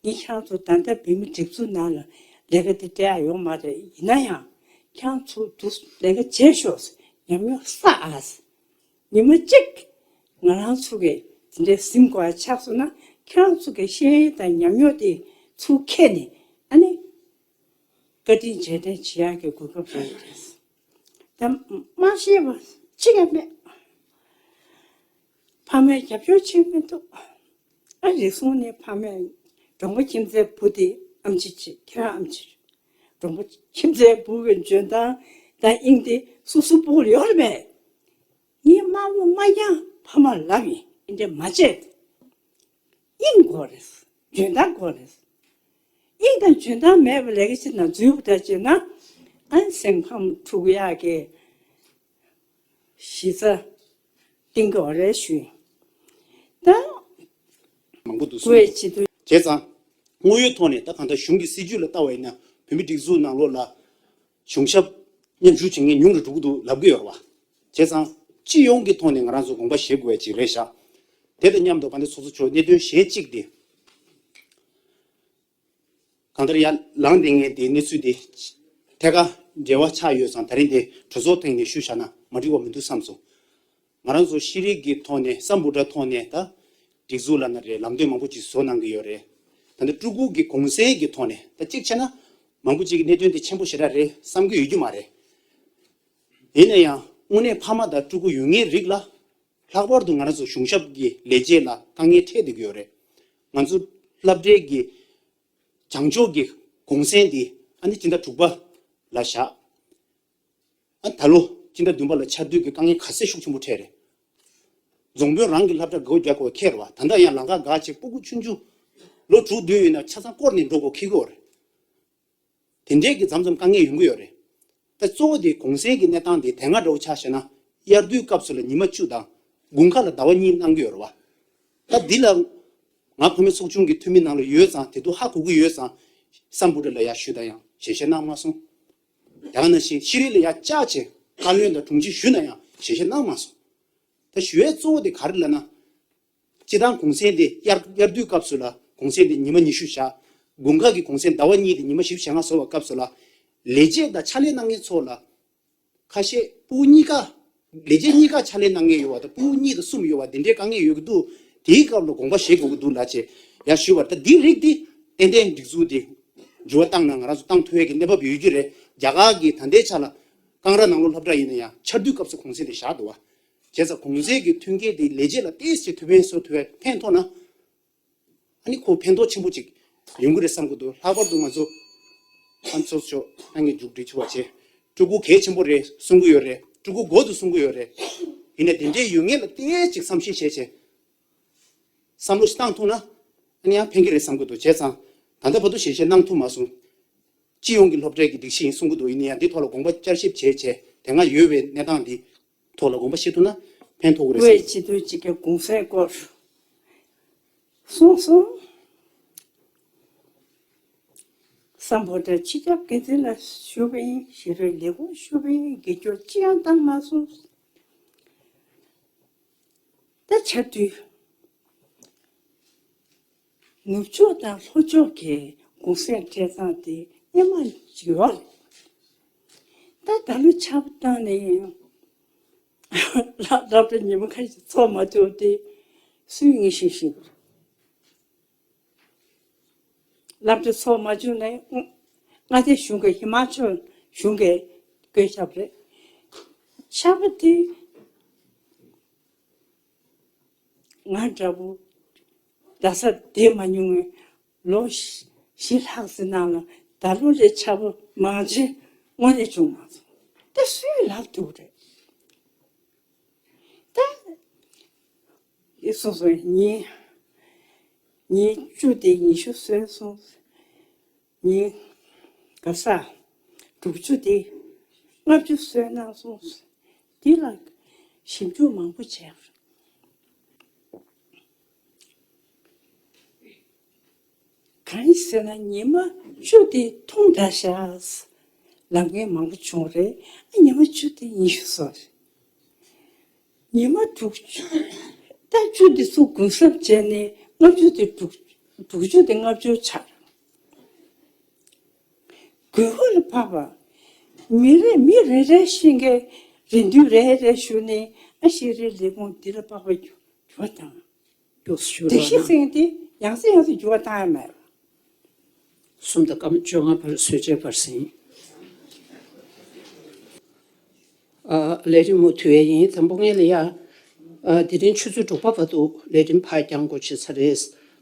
ངས་ཁྱེད་རང་ཚོ་ད་ལྟ་བོད་མི་སྒྲིག་འཛུགས་ནང་ལ་ལས་ཀ་དེ་སྤྲད་ཡ་ཡོད་མ་རེད། ཡིན་ན་ཡང་ཁྱེད་རང་ཚོ་འདུག་ལས་ཀ་བྱེད་ཤོག་ཉམས་མྱོང་བསགས་ཨ། ཉི་མ་གཅིག་ང་རང་ཚོ་གི་དེ་འདྲའི་ཟིན་དགོས་ཡ་ཆགས་སོང་ན་ཁྱེད་རང་ཚོ་གི་ཤེས་ཡོན་དང་ཉམས་མྱོང་དེ་ཚུར་ཁྱེར་ནས་ཨ་ནི། བཀའ་དྲིན་རྗེས་དྲན་བྱེད་ཡག་གི་གོ་སྐབས་རེད། ད་མ་ཤེས་པ་གཅིག་ཀྱང་མེད། ཕ་མས་རྒྱབ་སྐྱོར་བྱེད་མི་འདུག་ཨ་རེ་ཟུང་ནས་ཕ་མས་འབྲོང་པ་ཁྱིམ་མཚེས་བུ་དེ་ཨམ་ཆི་བྱེད་ཁྱེད་རང་ཨམ་ཆི་རེད། འབྲོང་པ་ཁྱིམ་མཚེས་བུ་གི་འཇོན་ཐང་དང་དབྱིངས་དེ་སོ་སོ་སྤུ་གུར་ཡོད་རེད་པས། ངའི་དམར་པོ་དམར་རྐྱང་ཕ་མར་ལབ་ཡིན། འདི་འདྲ་མ་བྱེད། དབྱིངས་དགོས་རེད། འཇོན་ཐང་དགོས་རེད། དབྱིངས་དང་འཇོན་ཐང་མེད་པའི་ལས་ཀ་ཅིག་ནང་འཛུལ་བ་འདྲ་བྱས་ན་ཨ་ནི་སེམས་ཕམ་འཁྲུག་ཡག་གི་གཞི་རྩ་བཏིང་གི་ཡོད་རེད་ཞུ་ཡིན། ད་མང་པོ་འདུག་གསུངས་འདུག་བྱེད་དུས། བྱས་ཙང་དངོས་ཡོད་ཐོག་ནས་ད་གང་ལྟར་གཞུང་གི་སྲིད་ཇུས་ལ་ལྟ་བ་ཡིན་ན་བོད་མི་སྒྲིག་འཛུགས་ནང་ལོགས་ལ་གཞུང་ཞབས་མཉམ་ཞུགས་བྱེད་མཁན་ཉུང་རུ་འགྲོ་གི་འདུག་ལབ་ཀྱི་ཡོད་རེད་བ། བྱས་ཙང་སྤྱི་ཡོངས་ཀྱི་ཐོག་ནས་ང་རང་ཚོ་དགོངས་པ་བཞེས་དགོས་ཡ་ཅིག་རེད་ཤག་དེ་དང་མཉམ་དུ་དཔལ་ལྡན་ཚོགས་གཙོ་མཆོག་གནད་དོན་གཞན་གཅིག་དེ། གང་ལྟར་ཡར་ལངས་བསྡད་མཁན་དེའི་གནས་ཚུལ་དེ་ཐད་ཀར་འབྲེལ་བ་ཆགས་ཡོད་ཙང་ད་རིང་དེ་གྲོས་ཚོགས་སྟེང་ནས་ཞུས་བཞག་ན་མ་འགྲིག་པ་མི་འདུག་བསམ་སོང་། ང་རང་ཚོ་ཤེས་རིག་གི་ཐོག་ནས་སམ་བྷོ་ཊ་ཐོག་ནས་ད་སྒྲིག་འཛུགས་ལབ་ན་རེད། ལམ་སྟོན་མང་པོ་ཅིག་བཟོ་གནང་གི་ཡོད་རེད། ད་ལྟ་སྤྲུལ་སྐུ་གི་གུང་སེང་གི་ཐོག་ནས་ད་གཅིག་བྱས་ན་མང་པོ་ཅིག་གི་གནད་དོན་དེ་ཆེན་པོ་ཞེ་དྲག་རེད་བསམ་གྱི་ཡོད་རྒྱུ་མ་རེད། ཡིན་ན་ཡང་དངོས་གནས་ཕ་མ་དང་སྤྲུལ་སྐུ་ཡོད་མཁན་རིགས་ལ་ལྷག་པར་དུ་ང་རང་ཚོ་གཞུང་ཞབས་ཀྱི་ལས་བྱེད་ལ་དཀའ་ངལ་འཕྲད་བསྡད་ཀྱི་ཡོད་རེད། ང་ཚོ་སློབ་གྲྭའི་གི་བྱང་ཕྱོགས་ཀྱི་གུང་སེང་འདི་ཨ་ནི་སྤྱི་ཟླ་དྲུག་པ་ལ་བཞག་ཨ་ད་ལོ་སྤྱི་ཟླ་བདུན་པ་ལ་ཆར་དུས་ཀྱི་དཀའ་ངལ་ག་ཚད་ཤུགས་ཆེན་པོ་འཕྲད་རེད། རྫོང་དཔོན་རང་གི་སློབ་གྲྭ་སྒོ་རྒྱག་དགོས་ཁེལ་བ། ད་ལྟ་ཡང་ལམ་ཁ་འགག་ཅིག་སྤུ་གུ་ཆུང་ཆུང་ལོ་དྲུག་བདུན་ཡོད་ན་ཆ་ཚང་བསྐོར་ནས་འགྲོ་དགོས་ཁེལ་གྱི་ཡོད་རེད། དེ་འདྲས་ཀྱི་མཚམས་མཚམས་དཀའ་ངལ་ཡོང་གི་ཡོད་རེད། ད་གཙོ་བོ་དེ་གུང་སེང་གི་གནས་སྟངས་དེ་དེ་སྔ་འདྲ་བོ་ཆ་བཞག་ན་དབྱར་དུས་སྐབས་སུ་ལ་ཉི་མ་བཅུ་དང་དགུན་ཁ་ལ་ཟླ་བ་གཉིས་གནང་གི་ཡོད་རེད་བ། ད་འདི་ལ་ང་བུད་མེད་ཚོགས་ཆུང་གི་འཐུས་མི་ནང་ལ་ཡོད་ཙང་དེ་དུས་ཧ་གོ་གི་ཡོད་ཙང་སམ་བྷོ་ཊ་ལ་ཡར་ཞུས་ད་ཡང་ཞལ་བཞེས་གནང་མ་སོང་། ཡང་ན་ཞིག་ཤེས་རིག་ལ་ཡར་བཅར་བྱས་བཀའ་བློན་དང་དྲུང་ཆེ་ཞུས་ན་ཡང་ཞལ་བཞེས་གནང་མ་སོང་། ད་ཞུ་ཡས་གཙོ་བོ་དེ་ག་རེ་ལབ་ན། སྤྱི་བཏང་གུང་སེང་དེ་དབྱར་དབྱར་དུས་སྐབས་སུ་ལ་གུང་སེང་དེ་ཉི་མ་ཉི་ཤུ་བཞག་དགུན་ཁ་གི་གུང་སེང་ཟླ་བ་གཉིས་དེ་ཉི་མ་བཞི་བཅུ་ཞེ་ལྔ་བཟོ་བའི་སྐབས་སུ་ལ། ལས་བྱེད་དང་ཕྱག་ལས་གནང་མཁན་ཚོ་ལ། ཁ་ཤས་སྤུ་གུ་གཉིས་ཀ་ལས་བྱེད་གཉིས་ཀ་ཕྱག་ལས་གནང་མཁན་ཡོད་པ་དང་སྤུ་གུ་གཉིས་དང་གསུམ་ཡོད་པ་དེ་འདྲའི་དཀའ་ངལ་ཡོད་ཀྱི་འདུག་དེའི་སྐབས་ལ་དགོངས་པ་བཞེས་དགོས་ཀྱི་འདུག་ལབ་བྱས་ཡར་ཞུས་པ་རེད། ད་འདི་རིགས་འདི་ཏན་ཏན་སྒྲིག་འཛུགས་འདི་འགྱུར་བ་བཏང་ན་ང་རང་ཚོ་བཏང་ཐུབ་ཡས་ཀྱི་གནས་བབ་ཡོད་རྒྱུ་རེད། རྒྱ་གར་གྱི་ད་ལྟའི་ཆ་ལ་ཀང་ར་ནང་ལོགས་སློབ་གྲྭ་ཡིན་ན་ཡང་ཆར་དུས་སྐབས་སུ་གུང་སེང་དེ་བཞག་འདུག་བ། བྱས་ཙང་གུང་སེང་གི་མཐུན་རྐྱེན་དེ་ལས་བྱེད་ལ་ཏོག་ཙམ་ཐུགས་ཕན་གསོས་ཐུབ་པའི་ཕན་ཐོགས་ན། ཨ་ནི་ཁོ་ཕན་ཐོགས་ཆེན་པོ་ཅིག་ཡོང་གི་རེད་བསམ་གྱི་འདུག་ལྷག་པར་དུ་ང་ཚོ་ཨ་ཚོགས་གཙོ་ཨ་ནི་མཇུག་སྒྲིལ་ཆུ་བ་བྱས། སྤྲུལ་སྐུ་གལ་ཆེན་པོ་རེད་གསུང་གི་ཡོད་རེད། སྤྲུལ་སྐུ་སྒོ་དུ་གསུང་གི་ཡོད་རེད། ཡིན་ན་དེ་འདྲའི་ཡོད་ངེས་ལ་ཏོག་ཙམ་ཅིག་བསམ་ཤེས་བྱས་བྱས། བསམ་བློ་ཞིག་བཏང་ཐུབ་ན་ཨ་ནི་ཡང་ཕན་གྱི་རེད་བསམ་གྱི་འདུག་བྱས་ཙང་ད་ལྟ་བར་དུ་ཞལ་བཞེས་གནང་ཐུབ་མ་སོང་། སྤྱི་ཡོངས་ཀྱི་སློབ་གྲྭའི་གི་སྒྲིག་གཞི་ཡིན་གསུང་གི་འདུག་ཡིན་ན་ཡང་འདི་ཐོག་ལ་དགོངས་པ་བསྐྱར་ཞིབ་བྱས་བྱས་དེ་སྔ་ཡོད་པའི་གནས་སྟངས་འདི་ཐོག་ལ་དགོངས་པ་བཞེས་ཐུབ་ན་ཕན་ཐོགས་ཀྱི་རེད་བསམ་གྱི་འདུག་དབུས་སྤྱི་འཐུས་གཅིག་གི་གུང་སེང་སྐོར་གསུངས་སོང་། སམ་བྷོ་ཊ་སྤྱི་ཁྱབ་འགན་འཛིན་ལ་ཞུས་པ་ཡིན། ཞི་རོལ་ལས་ཁུངས་ཞུས་པ་ཡིན། འགན་འཁྱེར་ཅི་ཡང་བཏང་མ་སོང་། ད་ཆར་དུས་ནུབ་ཕྱོགས་དང་ལྷོ་ཕྱོགས་ཀྱི་གུང་སེང་སྤྲད་སྟངས་དེ་སྙན་མ་ཅིག་ཡོད་རེད། ད་ད་ལོ་ཆར་པ་བཏང་ནས་ སློབ་གྲྭ་ཉི་མ་ཁ་ཤས་ཚོགས་མ་ཐུབ་དེ་སུས་ངེས་ཤེས་ཤིག་སློབ་གྲྭ་ཚོགས་མ་བཅུག་ནས་མངའ་སྡེ་གཞུང་གི་ཧི་མ་ཅལ་གཞུང་གི་བཀོད་ཁྱབ་རེད། ཆར་པ་དེ་ང་འདྲ་པོ་རྡ་སར་བསྡད་མ་མྱོང་བའི་ལོ་བཞི་ལྷག་ཙམ་ནང་ལ་ད་ལོ་ལས་ཆར་པ་མང་ཆེ་དངོས་གནས་བྱུང་མ་སོང་། ད་སུས་ལབ་ཐུབ་རེད། ད་ཡིན་སོང་སོང་ཉིན་ཉིན་བཅུ་དེ་ཉི་ཤུ་སོན་སོང་། ཉིན་ག་ས་དྲུག་ཅུ་དེ་ལྔ་བཅུ་སོན་གནང་སོང་། འདི་ལ་ཞིབ་འཇུག་མང་པོ་བྱས། གང་ཡིན་ཟེར་ན་ཉི་མ་བཅུ་དེ་ཐུང་དྲགས་ཤག་ལབ་མཁན་མང་པོ་བྱུང་རེད། ཨ་ཉི་མ་བཅུ་དེ་ཉི་ཤུ་སོང་རེད། ཉི་མ་དྲུག་ཅུ་ད་བཅུ་དེ་ཚོ་གུན་གསབ་བྱས་ནས་ལྔ་བཅུ་དེ་དྲུག་དྲུག་ཅུ་དེ་ལྔ་བཅུ་ཆགས། དགོས་མཁོ་ལ་བབ་པ། མི་རེ་མི་རེ་རེ་བཞིན་གྱི་རེ་འདུན་རེ་རེ་ཞུ་ནས་ཨ་ཤེས་རིག་ལས་ཁུངས་འདི་ལ་དཔག་པའི་འགྱུར་བ་དང་། རྒྱུགས་ཞུ་བདེ་རོགས་གཤེགས་གནང་། ཟེར་དེ་ཡང་སེ་ཡང་སེ་འགྱུར་བ་བཏང་ཡ་མེད། གསུམ་དང་སྐར་མ་བཅོ་ལྔ་བར་གསོལ་ཇའི་བར་ཟིན། ཨ། ལས་རིམ་མུ་མཐུད་ཡས་ཡིན། དང་པོ་ངེད་ལ་ཡ། ཨ། དེ་རིང་ཆུ་ཚོད་དྲུག་པ་བར་དུ་ལས་རིམ་ཕར་འགྱངས་དགོས་བྱུང་ས་རེད།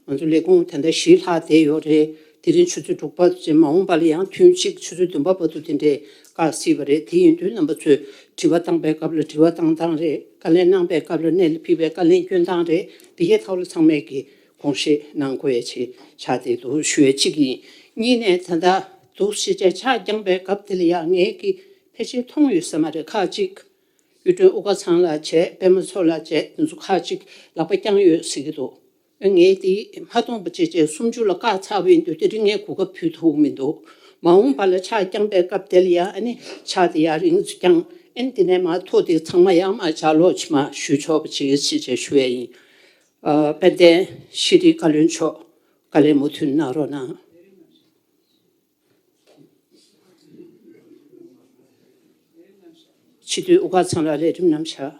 ང་ཚོ་ལས་ཁུངས་ད་ལྟ་བཞི་ལྷག་བསྡད་ཡོད་རེད། དེ་རིང་ཆུ་ཚོད་དྲུག་པ་ཅན་མ་འོངས་པ་ལ་ཡང་ཐུན་གཅིག་ཆུ་ཚོད་བདུན་པ་བར་དུ་དེ་འདྲས་བཀག་སྲིད་པ་རེད། དེ་ཡིན་དུས་རྣམ་པ་ཚོས་དྲི་བ་བཏང་པའི་སྐབས་ལ་དྲི་བ་བཏང་སྟངས་རེད། བཀའ་ལན་གནང་པའི་སྐབས་ལ་གནད་ལ་ཕིགས་པའི་བཀའ་ལན་སྐྱོན་སྟངས་རེད། འདི་གའི་ཐོག་ལ་ཚང་མས་ཀྱི་དགོངས་བཞེས་གནང་དགོས་ཡ་ཆེད་ཆགས་བསྡད་འདུག་ཞུ་ཡ་གཅིག་ཡིན། གཉིས་ནས་ད་ལྟ་འདུག་སེ་བྱས་ཆ་འགྱངས་པའི་སྐབས་དེ་ལ་ཡང་ངས་ཀྱི་ཕལ་ཆེར་མཐོང་ཡོད་ས་མ་རེད། ཁག་ཅིག་གཡུ་སྒྲོན་དབུ་དཀར་ཚང་ལགས་བྱས། པད་མ་མཚོ་ལགས་བྱས། དེ་ཚོ་ཁག་ཅིག་ལག་པ་བརྐྱངས་ཡོད་ཟེར་གྱི་འདུག་ངས་དེ་མ་མཐོང་པ་བྱས་བྱས་སུམ་ཅུ་ལ་བཀག་ཚར་བ་ཡིན་དུས་དེ་རིང་ངས་གོ་སྐབས་ཕུལ་ཐུབ་མི་འདུག་མ་འོངས་པ་ལ་ཆ་འགྱངས་པའི་སྐབས་དེ་ལ་ཡང་ཨ་ནི་ཆ་དེ་ཡར་རིང་ཙམ་བརྐྱངས། ཨ་ནི་དེ་ནས་མར་མཐོ་དེ་ཚང་མ་ཡར་མར་ལྗགས་ཀློག་ཕྱི་མ་ཞུ་ཆོག་པ་བྱེད་ཟེར་བྱས་ཞུ་ཡ་ཡིན། ཨ། དཔལ་ལྡན་ཤེས་རིག་བཀའ་བློན་མཆོག་བཀའ་ལན་མུ་མཐུད་གནང་རོགས་གནང་། སྤྱི་འཐུས་དབུ་དཀར་ཚང་ལ་ལས་རིམ་རྣམས་བཞག་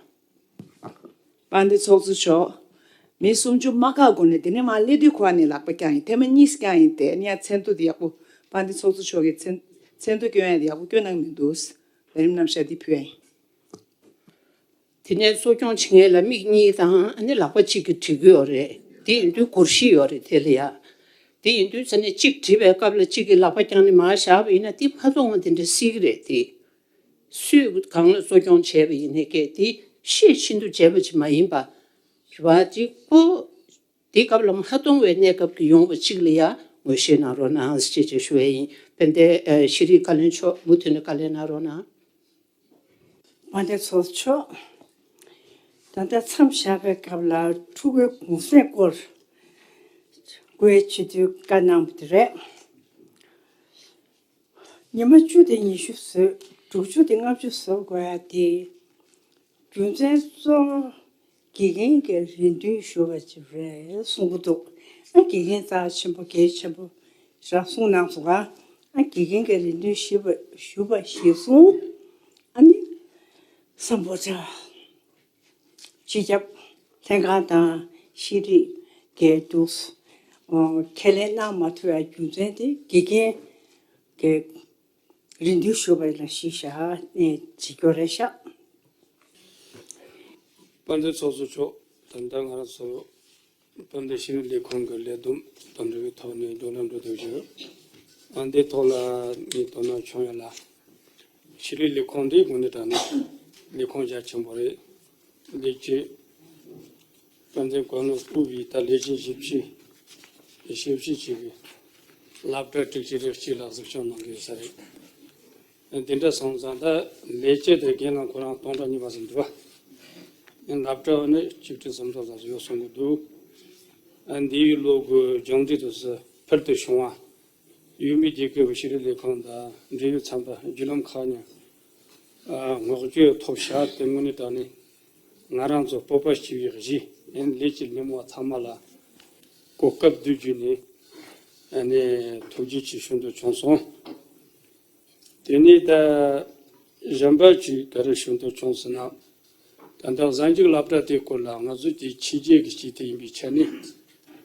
དཔལ་ལྡན་ཚོགས་གཙོ་མཆོག་མི་སུམ་ཅུ་མ་བཀག་གོང་ནས་དེ་ནས་མར་སླེབས་དུས་ཁོ་ནས་ལག་པ་བརྐྱངས་ཡིན། ཐེངས་མ་གཉིས་བརྐྱངས་ཡིན། དེ་ནས་ཡང་མཚན་ཐོ་དེ་ཡག་པོ་དཔལ་ལྡན་ཚོགས་གཙོ་མཆོག་གི་མཚན་མཚན་ཐོ་སྐྱོན་ཡ་དེ་ཡག་པོ་སྐྱོན་གནང་མི་འདུག་ལས་རིམ་རྣམས་བཞག་འདི་ཕུལ་ཡ་ཡིན། དེ་ནས་གཙོ་སྐྱོང་བྱེད་མཁན་ལ་མིག་གཉིས་དང་ཨ་ནི་ལག་པ་གཅིག་གིས་བྲིས་ཀྱི་ཡོད་རེད། དེ་ཡིན་དུས་སྒོར་གཞི་ཡོད་རེད་དེ་ལ་ཡ། དེ་ཡིན་དུས་ས་ནས་གཅིག་བྲིས་པའི་སྐབས་ལ་གཅིག་གིས་ལག་པ་བརྐྱངས་ནས་མར་བཞག་པ་ཡིན་ན་དེ་མ་མཐོང་བ་དེ་འདྲ་སྲིད་ཀྱི་རེད་དེ། སུས་གང་ལ་གཙོ་སྐྱོང་བྱས་པ་ཡིན་ནའི་སྐད་དེ་ཤེས་བཞིན་དུ་བྱས་པ་ཅིག་མ་ཡིན་པ། རེད་བ། དེ་ཁོ་དེའི་སྐབས་ལ་མ་མཐོང་བའི་གནས་སྐབས་ཀྱི་ཡོང་བ་གཅིག་ལ་ཡ་ངོས་བཞེས་གནང་རོགས་གནང་ཞེས་བཅས་ཞུ་བ་ཡིན། དཔལ་ལྡན་ཤེས་རིག་བཀའ་བློན་མཆོག་མུ་མཐུད་ནས་བཀའ་ལན་གནང་རོགས་གནང་། དཔལ་ལྡན་ཚོགས་གཙོ་མཆོག་ད་ལྟ་མཚམས་བཞག་པའི་སྐབས་ལ་ཕྲུ་གུའི་གུང་སེང་སྐོར་སྐུའི་སྤྱི་འཐུས་བཀའ་གནང་བ་དེ་རེད། ཉི་མ་བཅུ་དེ་ཉི་ཤུ་བཟོས། དྲུག་ཅུ་དེ་ལྔ་བཅུ་བཟོ་དགོས་ཡ་དེ། རྒྱུ་མཚན་གཙོ་བོ་དགེ་རྒན་གྱི་རེ་འདུན་ཞུ་བ་ཅིག་རེད་གསུང་གི་འདུག་ཨ་དགེ་རྒན་རྩ་ཆེན་པོ་གལ་ཆེན་པོ་ཞིག་གསུང་གནང་སོང་ང་། ཨ་དགེ་རྒན་གྱི་རེ་འདུན་ཞུ་བ་ཞུ་བ་ཞིག་གསུང་། ཨ་ནི་སམ་བྷོ་ཊ་སྤྱི་ཁྱབ་ལྷན་ཁང་དང་ཤེས་རིག་འགན་འདུག་ཁས་ལེན་གནང་མ་ཐུབ་པའི་རྒྱུ་མཚན་དེ་དགེ་རྒན་གྱི་རེ་འདུན་ཞུ་བ་ལ་གཞི་བཞག་ནས་བྱེད་རྒྱུ་རེད་ཤག་དཔལ་ལྡན་ཚོགས་གཙོ་མཆོག་ད་ལྟ་ང་རང་ཚོ་དཔལ་ལྡན་ཤེས་རིག་ལས་ཁུངས་ཀྱི་ལས་བསྡོམས་དང་འབྲེལ་བའི་ཐོག་ནས་བགྲོ་གླེང་འགྲོ་ཐུབ་ཡོད། ཨ་འདིའི་ཐོག་ལ་ངས་དོ་སྣང་བྱུང་ཡོད་ལ། ཤེས་རིག་ལས་ཁུངས་འདི་དངོས་གནས་དྲང་གནས་ལས་ཁུངས་རྒྱ་ཆེན་པོ་རེད། ལས་བྱེད་དཔལ་ལྡན་གོ་ནོར་བཀུག་པའི་ད་ལས་བྱེད་བཞི་བཅུ་ཞེ་བཞི་བྱས་པའི་སློབ་གྲྭ་དྲུག་ཅུ་རེ་གཅིག་ལ་གཟིགས་སྐྱོང་གནང་གི་ཡོད་ས་རེད། དེ་འདྲ་སོང་ཙང་ད་ལས་བྱེད་དེ་རྒན་ལགས་ཁོ་རང་སྟོང་ཕྲག་གཉིས་པ་ཙམ་འདུག་བ། སློབ་གྲྭ་བ་ནི་གཅིག་ཁྲི་སུམ་སྟོང་ཙམ་ཡོད་གསུང་གི་འདུག་ཨ་འདིའི་ལོ་དགུ་སྦྱོང་འབྲེལ་དུ་སུ་ཕུལ་དུ་བྱུང་བ། ཡུལ་མི་རྒྱལ་ཁབ་ཤེས་རིག་ལས་ཁང་དང་འབྲེལ་ཡོད་ཚན་པ་བརྒྱུད་ལམ་ཁག་ནས་བསྔགས་བརྗོད་ཐོབ་ཤག་དེ་དངོས་གནས་དྲང་གནས་ང་རང་ཚོ་སྤོབས་པ་སྐྱེ་བའི་གཞི། ཨེ་ལས་ཀྱི་སྣེ་མོ་བ་ཚང་མ་ལ་གོ་སྐབས་བསྡུས་བརྒྱུད་ནས་ཨ་ནི་ཐུགས་རྗེ་ཆེ་ཞུ་འདོད་བྱུང་སོང་། དེ་ནས་ད་གཞན་པ་ཅིག་ག་རེ་ཞུ་འདོད་བྱུང་ཟེར་ན། ད་ལྟ་གཟའ་མཇུག་སློབ་གྲྭ་དེའི་སྐོར་ལ་ང་ཚོ་དེ་ཕྱི་རྒྱལ་གྱི་སྤྱི་ཐེ་ཡིན་པའི་ཆ་ནས་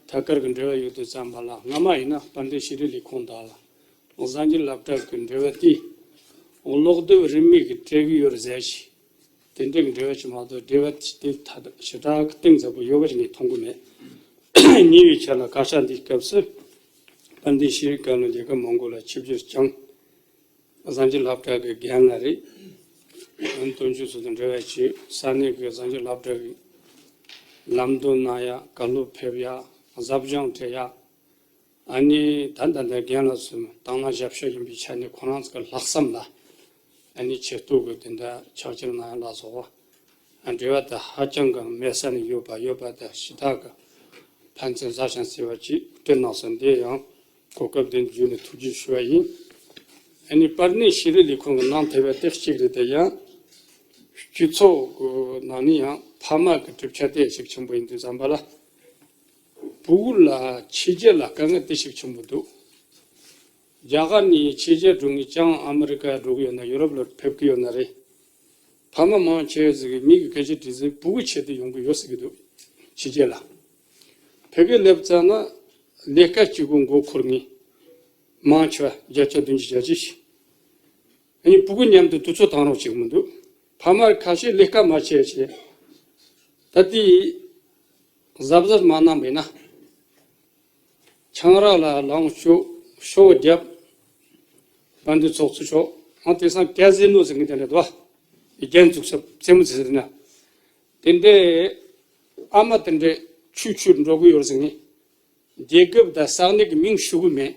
ཐད་ཀར་གྱི་འབྲེལ་བ་ཡོད་དུས་ཙམ་པ་ལ། སྔ་མ་ཡིན་ན་དཔལ་ལྡན་ཤེས་རིག་ལས་ཁུངས་དག་ལ་གཟའ་མཇུག་སློབ་གྲྭ་གི་འབྲེལ་བ་དེ་ཀློག་དེབ་རིན་མེད་ཀྱི་སྤྲད་གི་ཡོད་རེད་ཟེར་ཞིག་དེ་འདྲ་གི་འབྲེལ་བ་ཞིག་མ་གཏོགས། འབྲེལ་བ་དེ་ད་ཞེ་དྲག་གི་གཏིང་ཟབ་པོ་ཡོད་པ་ཞིག་ངས་མཐོང་གི་མེད། ཉེ་བའི་ཆར་ལ་བཀའ་ཤག་འདིའི་སྐབས་སུ་དཔལ་ལྡན་ཤེས་རིག་བཀའ་བློན་ལས་ཀ་མང་པོ་ལ་ཆིབས་བསྒྱུར་བསྐྱངས། གཟའ་མཇུག་སློབ་གྲྭ་གི་རྒན་ལགས་རེད། ཨ་ནི་སྟོན་ཆོས་ཚོ་དང་འབྲེལ་བ་བྱས། ས་གནས་ཀྱི་གཟའ་མཇུག་སློབ་གྲྭ་གི་ལམ་སྟོན་གནང་ཡ། བཀའ་སློབ་ཕེབས་ཡ། གཟབ་སྦྱོང་སྤྲད་ཡ། ཨ་ནི་ད་ད་ལྟ་རྒན་ལགས་ཚོ་དང་བླངས་ཞབས་ཞུ་ཡིན་པའི་ཆ་ནས་ཁོ་རང་ཚོ་གི་ལྷག་བསམ་ལ་ཨ་ནི་ཆེ་བསྟོད་ཀྱི་དེ་འདྲ་ཕྱག་ཕྱིར་གནང་ཡ་ལ་སོགས་པ། འབྲེལ་བ་དེ་ཧ་ཅང་གི་མེད་ས་ནས་ཡོད་པ། ཡོད་པ་དེ་ཞེ་དྲག་གི་ཕན་ཚུན་བཟང་ཞིང་བརྩེ་བ་ཅིག་སྤྲད་གནང་སོང་། དེ་ཡང་གོ་སྐབས་འདི་བརྒྱུད་ནས་ཐུགས་རྗེ་ཞུ་བ་ཡིན། ཨ་ནི་པར་ནི་ཤེས་རིག་ལས་ཁུངས་ཀྱི་གནང་ཐེབས་པ་དེ་གཅིག་རེད། དེ་ཡང་སྤྱི་ཚོགས་ཀྱི་ནང་ནས་ཡང་ཕ་མ་གི་གྲུབ་ཆ་དེ་ཞིག་ཆེན་པོ་ཡིན་དུས་ཙམ་པ་ལ། ཕྲུ་གུ་ལ་ཕྱི་རྒྱལ་ལ་དཀའ་ངལ་དེ་ཞིག་ཆེན་པོ་འདུག་རྒྱ་གར་ནས་ཕྱི་རྒྱལ་འགྲོ་མཁན་ཅང་ཨ་མི་རི་ཀ་འགྲོ་གི་ཡོད་ན། ཡུ་རོབ་ལ་ཕེབས་ཀྱི་ཡོད་ན་རེད། ཕ་མ་མང་ཆེ་ཟིག་གིས་མིག་གི་སྐད་ཆ་དྲིས་ཚེ་ཕྲུ་གུ་ཆེད་དུ་ཡོང་གི་ཡོད་ཟེར་གི་འདུག་ཕྱི་རྒྱལ་ལ་ཕ་གིར་སླེབས་ཙ་ན་ལས་ཀ་གཅིག་པུ་མགོ་འཁོར་མཁན་མང་ཆེ་བ་བརྒྱ་ཆ་བདུན་ཅུ་གྱ་གཅིག་ཨ་ནི་ཕྲུ་གུ་མཉམ་དུ་དུས་ཚོད་བཏང་རོགས་བྱེད་ཀྱི་མི་འདུག་ཕ་མ་ཁ་ཤས་ལས་ཀ་མ་བྱས་བྱས། ད་ལྟའི་གཟབ་གཟབ་མ་གནང་བས་ན། ཆང་རག་ལ་ལངས། ཤོ་ཤོ་བརྒྱབ། དཔལ་ལྡན་ཚོགས་གཙོ་མཆོག་ཨང་དེང་སང་ཀ་ཟི་ནོ་ཟེར་མཁན་དེ་འདྲ་འདུག་བ། རྒྱན་བཙུགས་ས་རྩེད་མོ་རྩེ་ཟེར་ན། དེ་འདྲའི་ཨ་མ་དེ་འདྲའི་ཆུ་ཆུར་འགྲོ་གི་ཡོད་ཟེར་མཁན། རྒྱལ་ཁབ་དང་ས་གནས་ཀྱི་མིང་ཞུ་གི་མེད།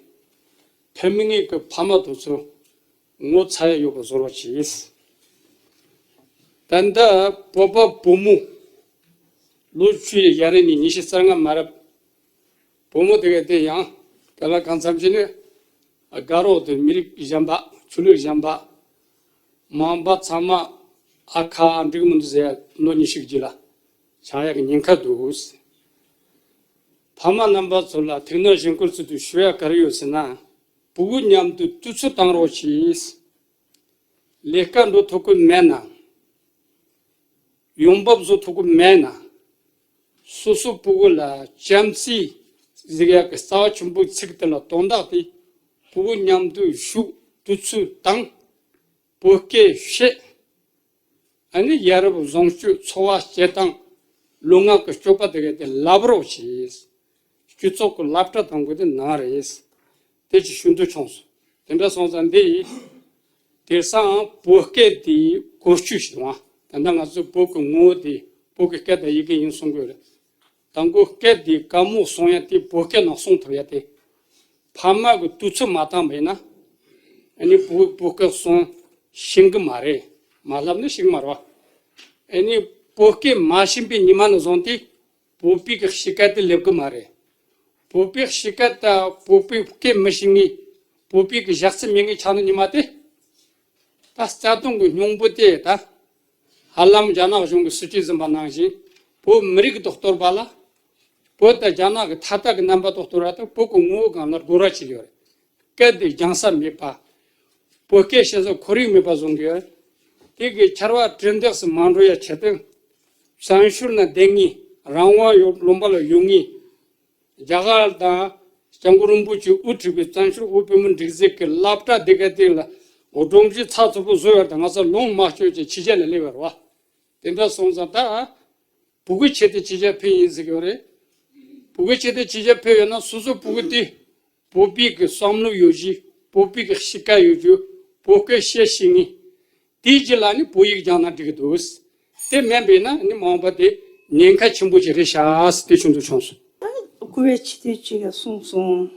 ཕེབས་མི་ངེས་ཀྱི་ཕ་མ་དེ་ཚོ་ངོ་ཚ་ཡ་ཡོད་པ་བཟོ་རོགས་གྱིས། ད་ལྟ་བོད་པ་བུ་མོ་ལོ་བཅུ་ཡི་ཡར་ནས་ཉི་ཤུ་རྩ་ལྔ་མ་རབས་བུ་མོ་དེ་ག་དེ་ཡང་ག་ལ་གང་འཚམ་ཅིག་ནི་དགའ་རོགས་དེ་མི་རིགས་གཞན་པ། ཆོས་ལུགས་གཞན་པ། མང་པ་ཚང་མ་ཨ་ཁ་འགྲིག་མི་འདུག་ཟེར་ཡ་ལོ་ཉི་ཤུ་རྗེས་ལ་ཆགས་ཡག་གི་ཉེན་ཁ་འདུག་ཕ་མ་རྣམ་པ་ཚོ་ལ་ཐུགས་སྣང་གཞེན་སྐུལ་ཚུལ་དུ་ཞུ་ཡ་ག་རེ་ཡོད་ཟེར་ན། ཕྲུ་གུ་མཉམ་དུ་དུས་ཚོད་བཏང་རོགས་གྱིས། ལས་ཀ་འགྲོ་ཐུབ་ཀྱི་མེད་ན། ཡོང་འབབ་བཟོ་ཐུབ་ཀྱི་མེད་ན། སོ་སོ་ཕྲུ་གུ་ལ་བྱམས་བརྩེ་ཟེར་ཡག་གི་རྩ་བ་ཆེན་པོའི་ཚིག་དེ་ལ་དོན་དག་དེ། ཕྲུ་གུ་མཉམ་དུ་བཞུགས། དུས་ཚོད་བཏང་། བོད་སྐད་བཤད། ཨ་ནི་ཡ་རབས་བཟང་སྤྱོད། འཚོ་བ་སྐྱེལ་སྟངས། ལུས་ངག་གི་སྤྱོད་པ་དེ་ག་དེ་བསླབ་རོགས་བྱས། སྤྱི་ཚོགས་ཀྱི་སློབ་གྲྭ་དང་པོ་དེ་ནང་རེད། དེ་ཅིག་ཞུ་འདོད་བྱུང་སོང་། དེ་འདྲ་སོང་ཙང་འདི་ཡིས་དེང་སང་བོད་སྐད་དེའི་བཀོལ་སྤྱོད་ཞིག་དང་། ད་ལྟ་ང་ཚོ་བོད་ཀྱི་ངོ་བོ་དེ་བོད་ཀྱི་སྐད་དང་ཡི་གེ་ཡིན་གསུང་གི་ཡོད་རེད། དང་པོ་སྐད་དེ་དགའ་མོ་གསུང་ཡ་དེ་བོད་སྐད་ནང་གསུང་ཐུབ་ཡ་དེ། ཕ་མ་གི་དུས་ཚོད་མ་བཏང་བས་ན། ཨ་ནི་བོད་བོད་སྐད་གསུང་ཤེས་གི་མ་རེད། མ་ལབ་ན་ཤེས་གི་མ་རེད་བ། ཨ་ནི་བོད་སྐད་མ་ཤེས་པའི་ཉི་མ་ནས་བཟུང་སྟེ་བོད་པའི་གི་གཤིས་ཀ་དེ་སླེབས་གི་མ་རེད། བོད་པའི་གཤིས་ཀ་དང་བོད་པའི་སྐད་མི་ཤེས་ངེས། བོད་པའི་གི་ཞག་རྩི་མེད་ངེས་ཆགས་ནི་ཉི་མ་དེ། ད་རྩ་དོན་གྱི་སྙིང་པོ་དེ་ད་ཧ་ལམ་རྒྱ་ནག་གཞུང་གི་སྲིད་ཇུས་ཟིན་པ་ནང་བཞིན། བོད་མི་རིགས་ཐོག་གཏོར་བ་ལ། བོད་དང་རྒྱ་ནག་གི་མཐའ་དག་གི་རྣམ་པ་ཐོག་གཏོར་བ་དང་། བོད་ཀྱི་ངོ་བོ་སྒང་ལ་རྒོལ་བ་བྱེད་ཀྱི་ཡོད་རེད། སྐད་དེ་སྦྱང་ས་མེད་པ། བོད་སྐད་བཤད་ས་ཁོར་ཡུག་མེད་པ་བཟོ་གི་ཡོད། དེ་གི་ཕྱར་བ་གྲུ་འདེགས་སུ་མ་འགྲོ་ཡ་ཆེད་དུ། བཙན་བྱོལ་ན་བསྡད་ངེས། རང་དབང་ཡོད། ལུང་པ་ལ་ཡོད་ངེས། རྒྱ་གར་དང་སྐྱབས་མགོན་རིན་པོ་ཆེས་དབུ་ཁྲིད་པའི་བཙན་བྱོལ་བོད་པའི་མི་སྒྲིག་འཛུགས་ཀྱི་སློབ་གྲྭ་དེ་ག་དེ་ལ་སྒྲོམ་གཞི་ཚགས་ཚུད་པོ་བཟོ་ཡོད་དང་། ང་ཚོ་ལོངས་མ་སྤྱོད་ཅིག་ཕྱི་རྒྱལ་ལ་སླེབས་ཡོད་རེད་བ། དེ་འདྲ་སོང་ཙང་ད་ཕྲུ་གུ་ཆེད་དུ་ཕྱི་རྒྱལ་ཕེབས་ཡིན་ཟེར་གྱི་ཡོད་རེད། ཕྲུ་གུ་ཆེད་དུ་ཕྱི་རྒྱལ་ཕེབས་ཡོད་ན་སོ་སོ་ཕྲུ་གུ་དེ་བོད་པའི་གི་བསམ་བློ་ཡོད་རྒྱུ། བོད་པའི་གི་གཤིས་ཀ་ཡོད་རྒྱུ། བོད་སྐད་བཤད་ཤེས་ངེས། དེའི་རྗེས་ལ་ནི་བོད་ཡིག་སྦྱངས་ན་འགྲིག་གི་འདུག་དེ་མིན་པས་ན་ནི་མ་འོངས་པ་དེ་ཉེན་ཁ་ཆེན་པོ་ཞིག་རེད་ཤག་ཟེར་དེ་ཞུ་འདོད་བྱུང་སོང་། སྐུ་བའི་ཆེ་བསྟོད་ཅིག་གསུངས་སོང་།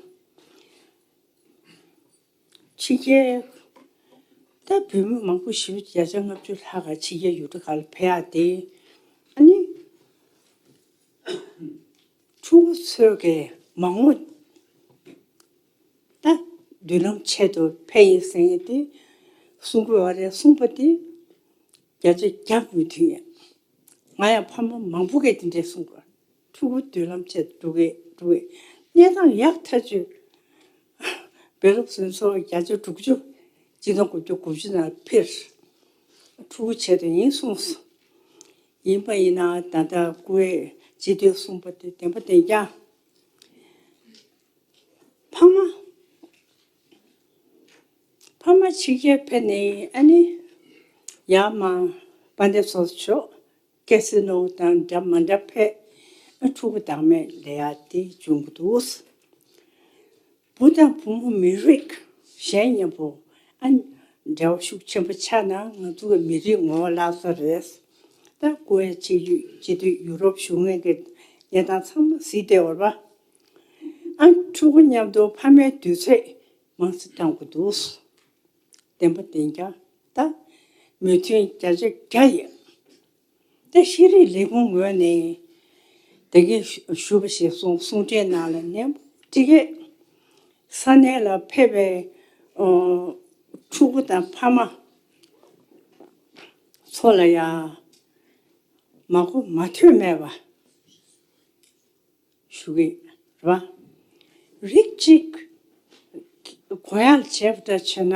ཕྱི་རྒྱལ་ད་བོད་མི་མང་པོ་ཞེ་པོ་བརྒྱ་ཆ་ལྔ་བཅུ་ལྷག་ག་ཕྱི་རྒྱལ་ཡུལ་གྲུ་ཁག་ལ་ཕེབས་ཡག་དེ། ཨ་ནི་ཕྲུ་གུ་ཚོས་གི་མ་འོངས་ད་མདུན་ལམ་ཆེད་དུ་ཕེབས་ཡིན་ཟེར་ཡིན་དེ་གསུང་དགོས་བ་རེད། གསུངས་པ་དེ་བརྒྱ་ཆ་བརྒྱ་མི་མཐུན་ཡ། ང་ཡང་ཕ་མ་མང་པོ་གས་དེ་འདྲས་གསུང་དགོས། ཕྲུ་གུ་མདུན་ལམ་ཆེད་དུ་འགྲོ་གི་འགྲོ་གི། གནས་སྟངས་ཡག་ཐག་ཆོད། བོད་རབ་སོན་ཚོ་བརྒྱ་ཆ་དྲུག་ཅུ། སྤྱི་ཟླ་དགུ་བཅུ་དགུ་བཅུ་ནང་ཕེབས། ཕྲུ་གུ་ཆེད་དུ་ཡིན་གསུངས་སོང་། ཡིན་པ་ཡིན་ན་ད་ལྟ་སྐུ་ཡས་སྤྱི་འཐུས་གསུངས་པ་དེ་བདེན་པ་བདེན་རྐྱང་། ཕ་མ་ཕ་མ་ཕྱི་རྒྱལ་ཕེབས་ནས་ཨ་ནི་ཡར་མར་དཔལ་ལྡན་ཚོགས་གཙོ་མཆོག་ཀེ་སི་ནོ་དང་འདྲ་མ་འདྲ་ཕེབས། ཕྲུ་གུ་བདག་མེད་ལས་ཡ་དེ་བྱུང་གི་འདུག་བུ་དང་བུ་མོ་མི་རིགས་གཞན་མཉམ་པོ་ཨ་འབྲེལ་བ་ཤུགས་ཆེན་པོ་ཆགས་ན་ང་ཚོ་གི་མི་རིགས་ངོ་བོ་བརླག་ས་རེད། ད་སྐུ་ཡས་སྤྱི་འཐུས་སྤྱི་འཐུས་ཡུ་རོབ་བཞུགས་མཁན་གྱི་གནས་སྟངས་ཚང་མ་གཟིགས་བསྡད་ཡོད་རེད་པ། ཨ་ཕྲུ་གུ་མཉམ་དུ་ཕ་མའི་དུས་ཚོད་མང་ཙམ་བཏང་དགོས་འདུག་བདེན་པ་བདེན་རྐྱང་། ད་མོས་མཐུན་བརྒྱ་ཆ་བརྒྱ་ཡོད། ད་ཤེས་རིག་ལས་ཁུངས་ངོས་ནས་དེ་གའི་ཞུ་བ་ཞིག་གསུང་གསུང་འཕྲིན་ནང་ལ་ནན་པོ་འདྲི་གས། ས་གནས་ལ་ཕེབས་པའི་ཨོ་ཕྲུ་གུ་དང་ཕ་མ་ཚོ་ལ་ཡང་མ་གོ་མ་ཐོས་མེད་པ་ཞུ་གི་རེད་བ། རིགས་གཅིག་གོ་ཡག་བྱས་པ་འདྲ་བྱས་ན།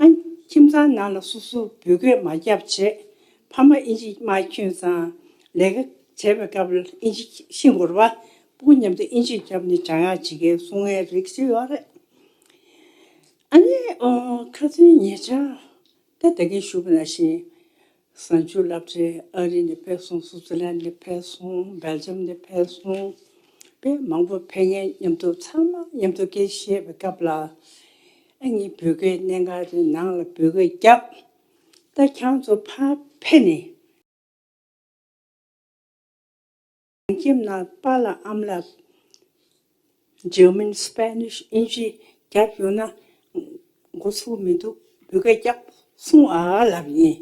ཨ་ཁྱིམ་ཚང་ནང་ལ་སོ་སོ་བོད་སྐད་མ་བརྒྱབ་བྱས། ཕ་མ་ཨིན་ཇི་མ་ཁྱོད་ཚང་ལས་ཀ་བྱས་པའི་སྐབས་ལ་ཨིན་ཇི་ཤེས་དགོས་རེད་བ། སྤུ་གུ་མཉམ་དུ་ཨིན་ཇི་བརྒྱབ་ནས་སྦྱང་ཡག་བྱེད་མཁན་གསུང་མཁན་རིགས་གཅིག་ཡོད་རེད། ཨ་ནི་ཨོ་ཁ་སང་ཉེ་ཆར་ད་ད་གིན་ཞུས་པ་ནང་བཞིན། གཟའ་མཇུག་སློབ་གྲྭའི་ཨ་རི་ནས་ཕེབས་སོང་། སུའུ་ཙི་ལན་ནས་ཕེབས་སོང་། སྦེལ་ཇམ་ནས་ཕེབས་སོང་། དཔེ་མང་པོ་ཕེབས་མཁན་མཉམ་དུ་ཚང་མ་མཉམ་དུ་སྐད་བཤད་པའི་སྐབས་ལ། ཨ་ནི་བོད་སྐད་གནད་འགག་རེད། ནང་ལ་བོད་སྐད་བརྒྱབ། ད་ཁྱེད་ཚོ་ཕར་ཕེབས་ནས། ཁྱིམ་ནང་པཱ་ལགས་ཨ་མ་ལགས་German Spanish ཨིན་ཇི་རྒྱབ་ཡོང་ན་མགོ་ཚོས་མི་འདུག་བོད་སྐད་རྒྱབ་གསུང་ཨ་ལབ་ཡིན།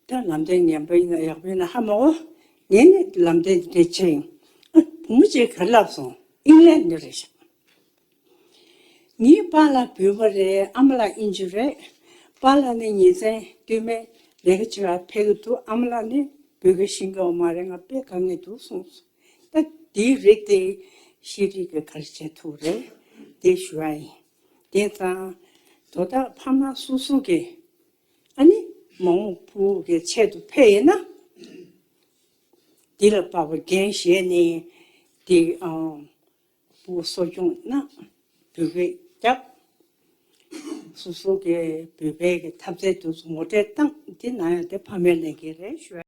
ད་ལམ་སྟོན་ངན་པ་ཡིན་ན་ཡག་པོ་ཡིན་ན་ཧ་མ་གོ། ངས་ནི་ལམ་སྟོན་དེ་བྱས་ཡིན། ཨ་བུ་མོ་ཅིག་ག་རེ་ལབ་སོང་། ཨིང་ལན་ནས་རེད་ཤག་ངའི་པཱ་ལགས་བོད་པ་རེད། ཨ་མ་ལགས་ཨིན་ཇི་རེད། པཱ་ལགས་ནི་ཉིན་མཚན་རྟིང་མ་ལས་ཀ་བྱེད་པར་ཕེབས་ཀྱི་འདུག་ཨ་མ་ལགས་ནི་བོད་སྐད་ཤེས་ཀྱི་ཡོད་མ་རེད། ང་དཔེ་དཀའ་ངལ་འདུག་གསུངས་སོང་། ད་དེའི་རིགས་དེ་ཤེས་རིག་གིས་ག་རེ་བྱེད་ཐུབ་རེད། དེ་ཞུ་བ་ཡིན། དེ་ཙང་དོ་བདག་ཕ་མ་སོ་སོ་གིས་ཨ་ནི་མ་འོངས་ཕྲུ་གུ་གི་ཆེད་དུ་ཕེབས་ཡིན་ན། འདི་ལ་དཔའ་བོ་འགན་བཞེས་ནས་འདི་ཨང་། ཕྲུ་གུ་གསོ་སྐྱོང་གནང་། བོད་སྐད་རྒྱབ། སོ་སོ་གི་བོད་པའི་གི་འཐབ་རྩོད་དེ་ཚོ་ངོ་སྤྲོད་བཏང་། འདི་ནང་ཡང་དེ་ཕ་མའི་ལས་འགན་རེད་ཞུ།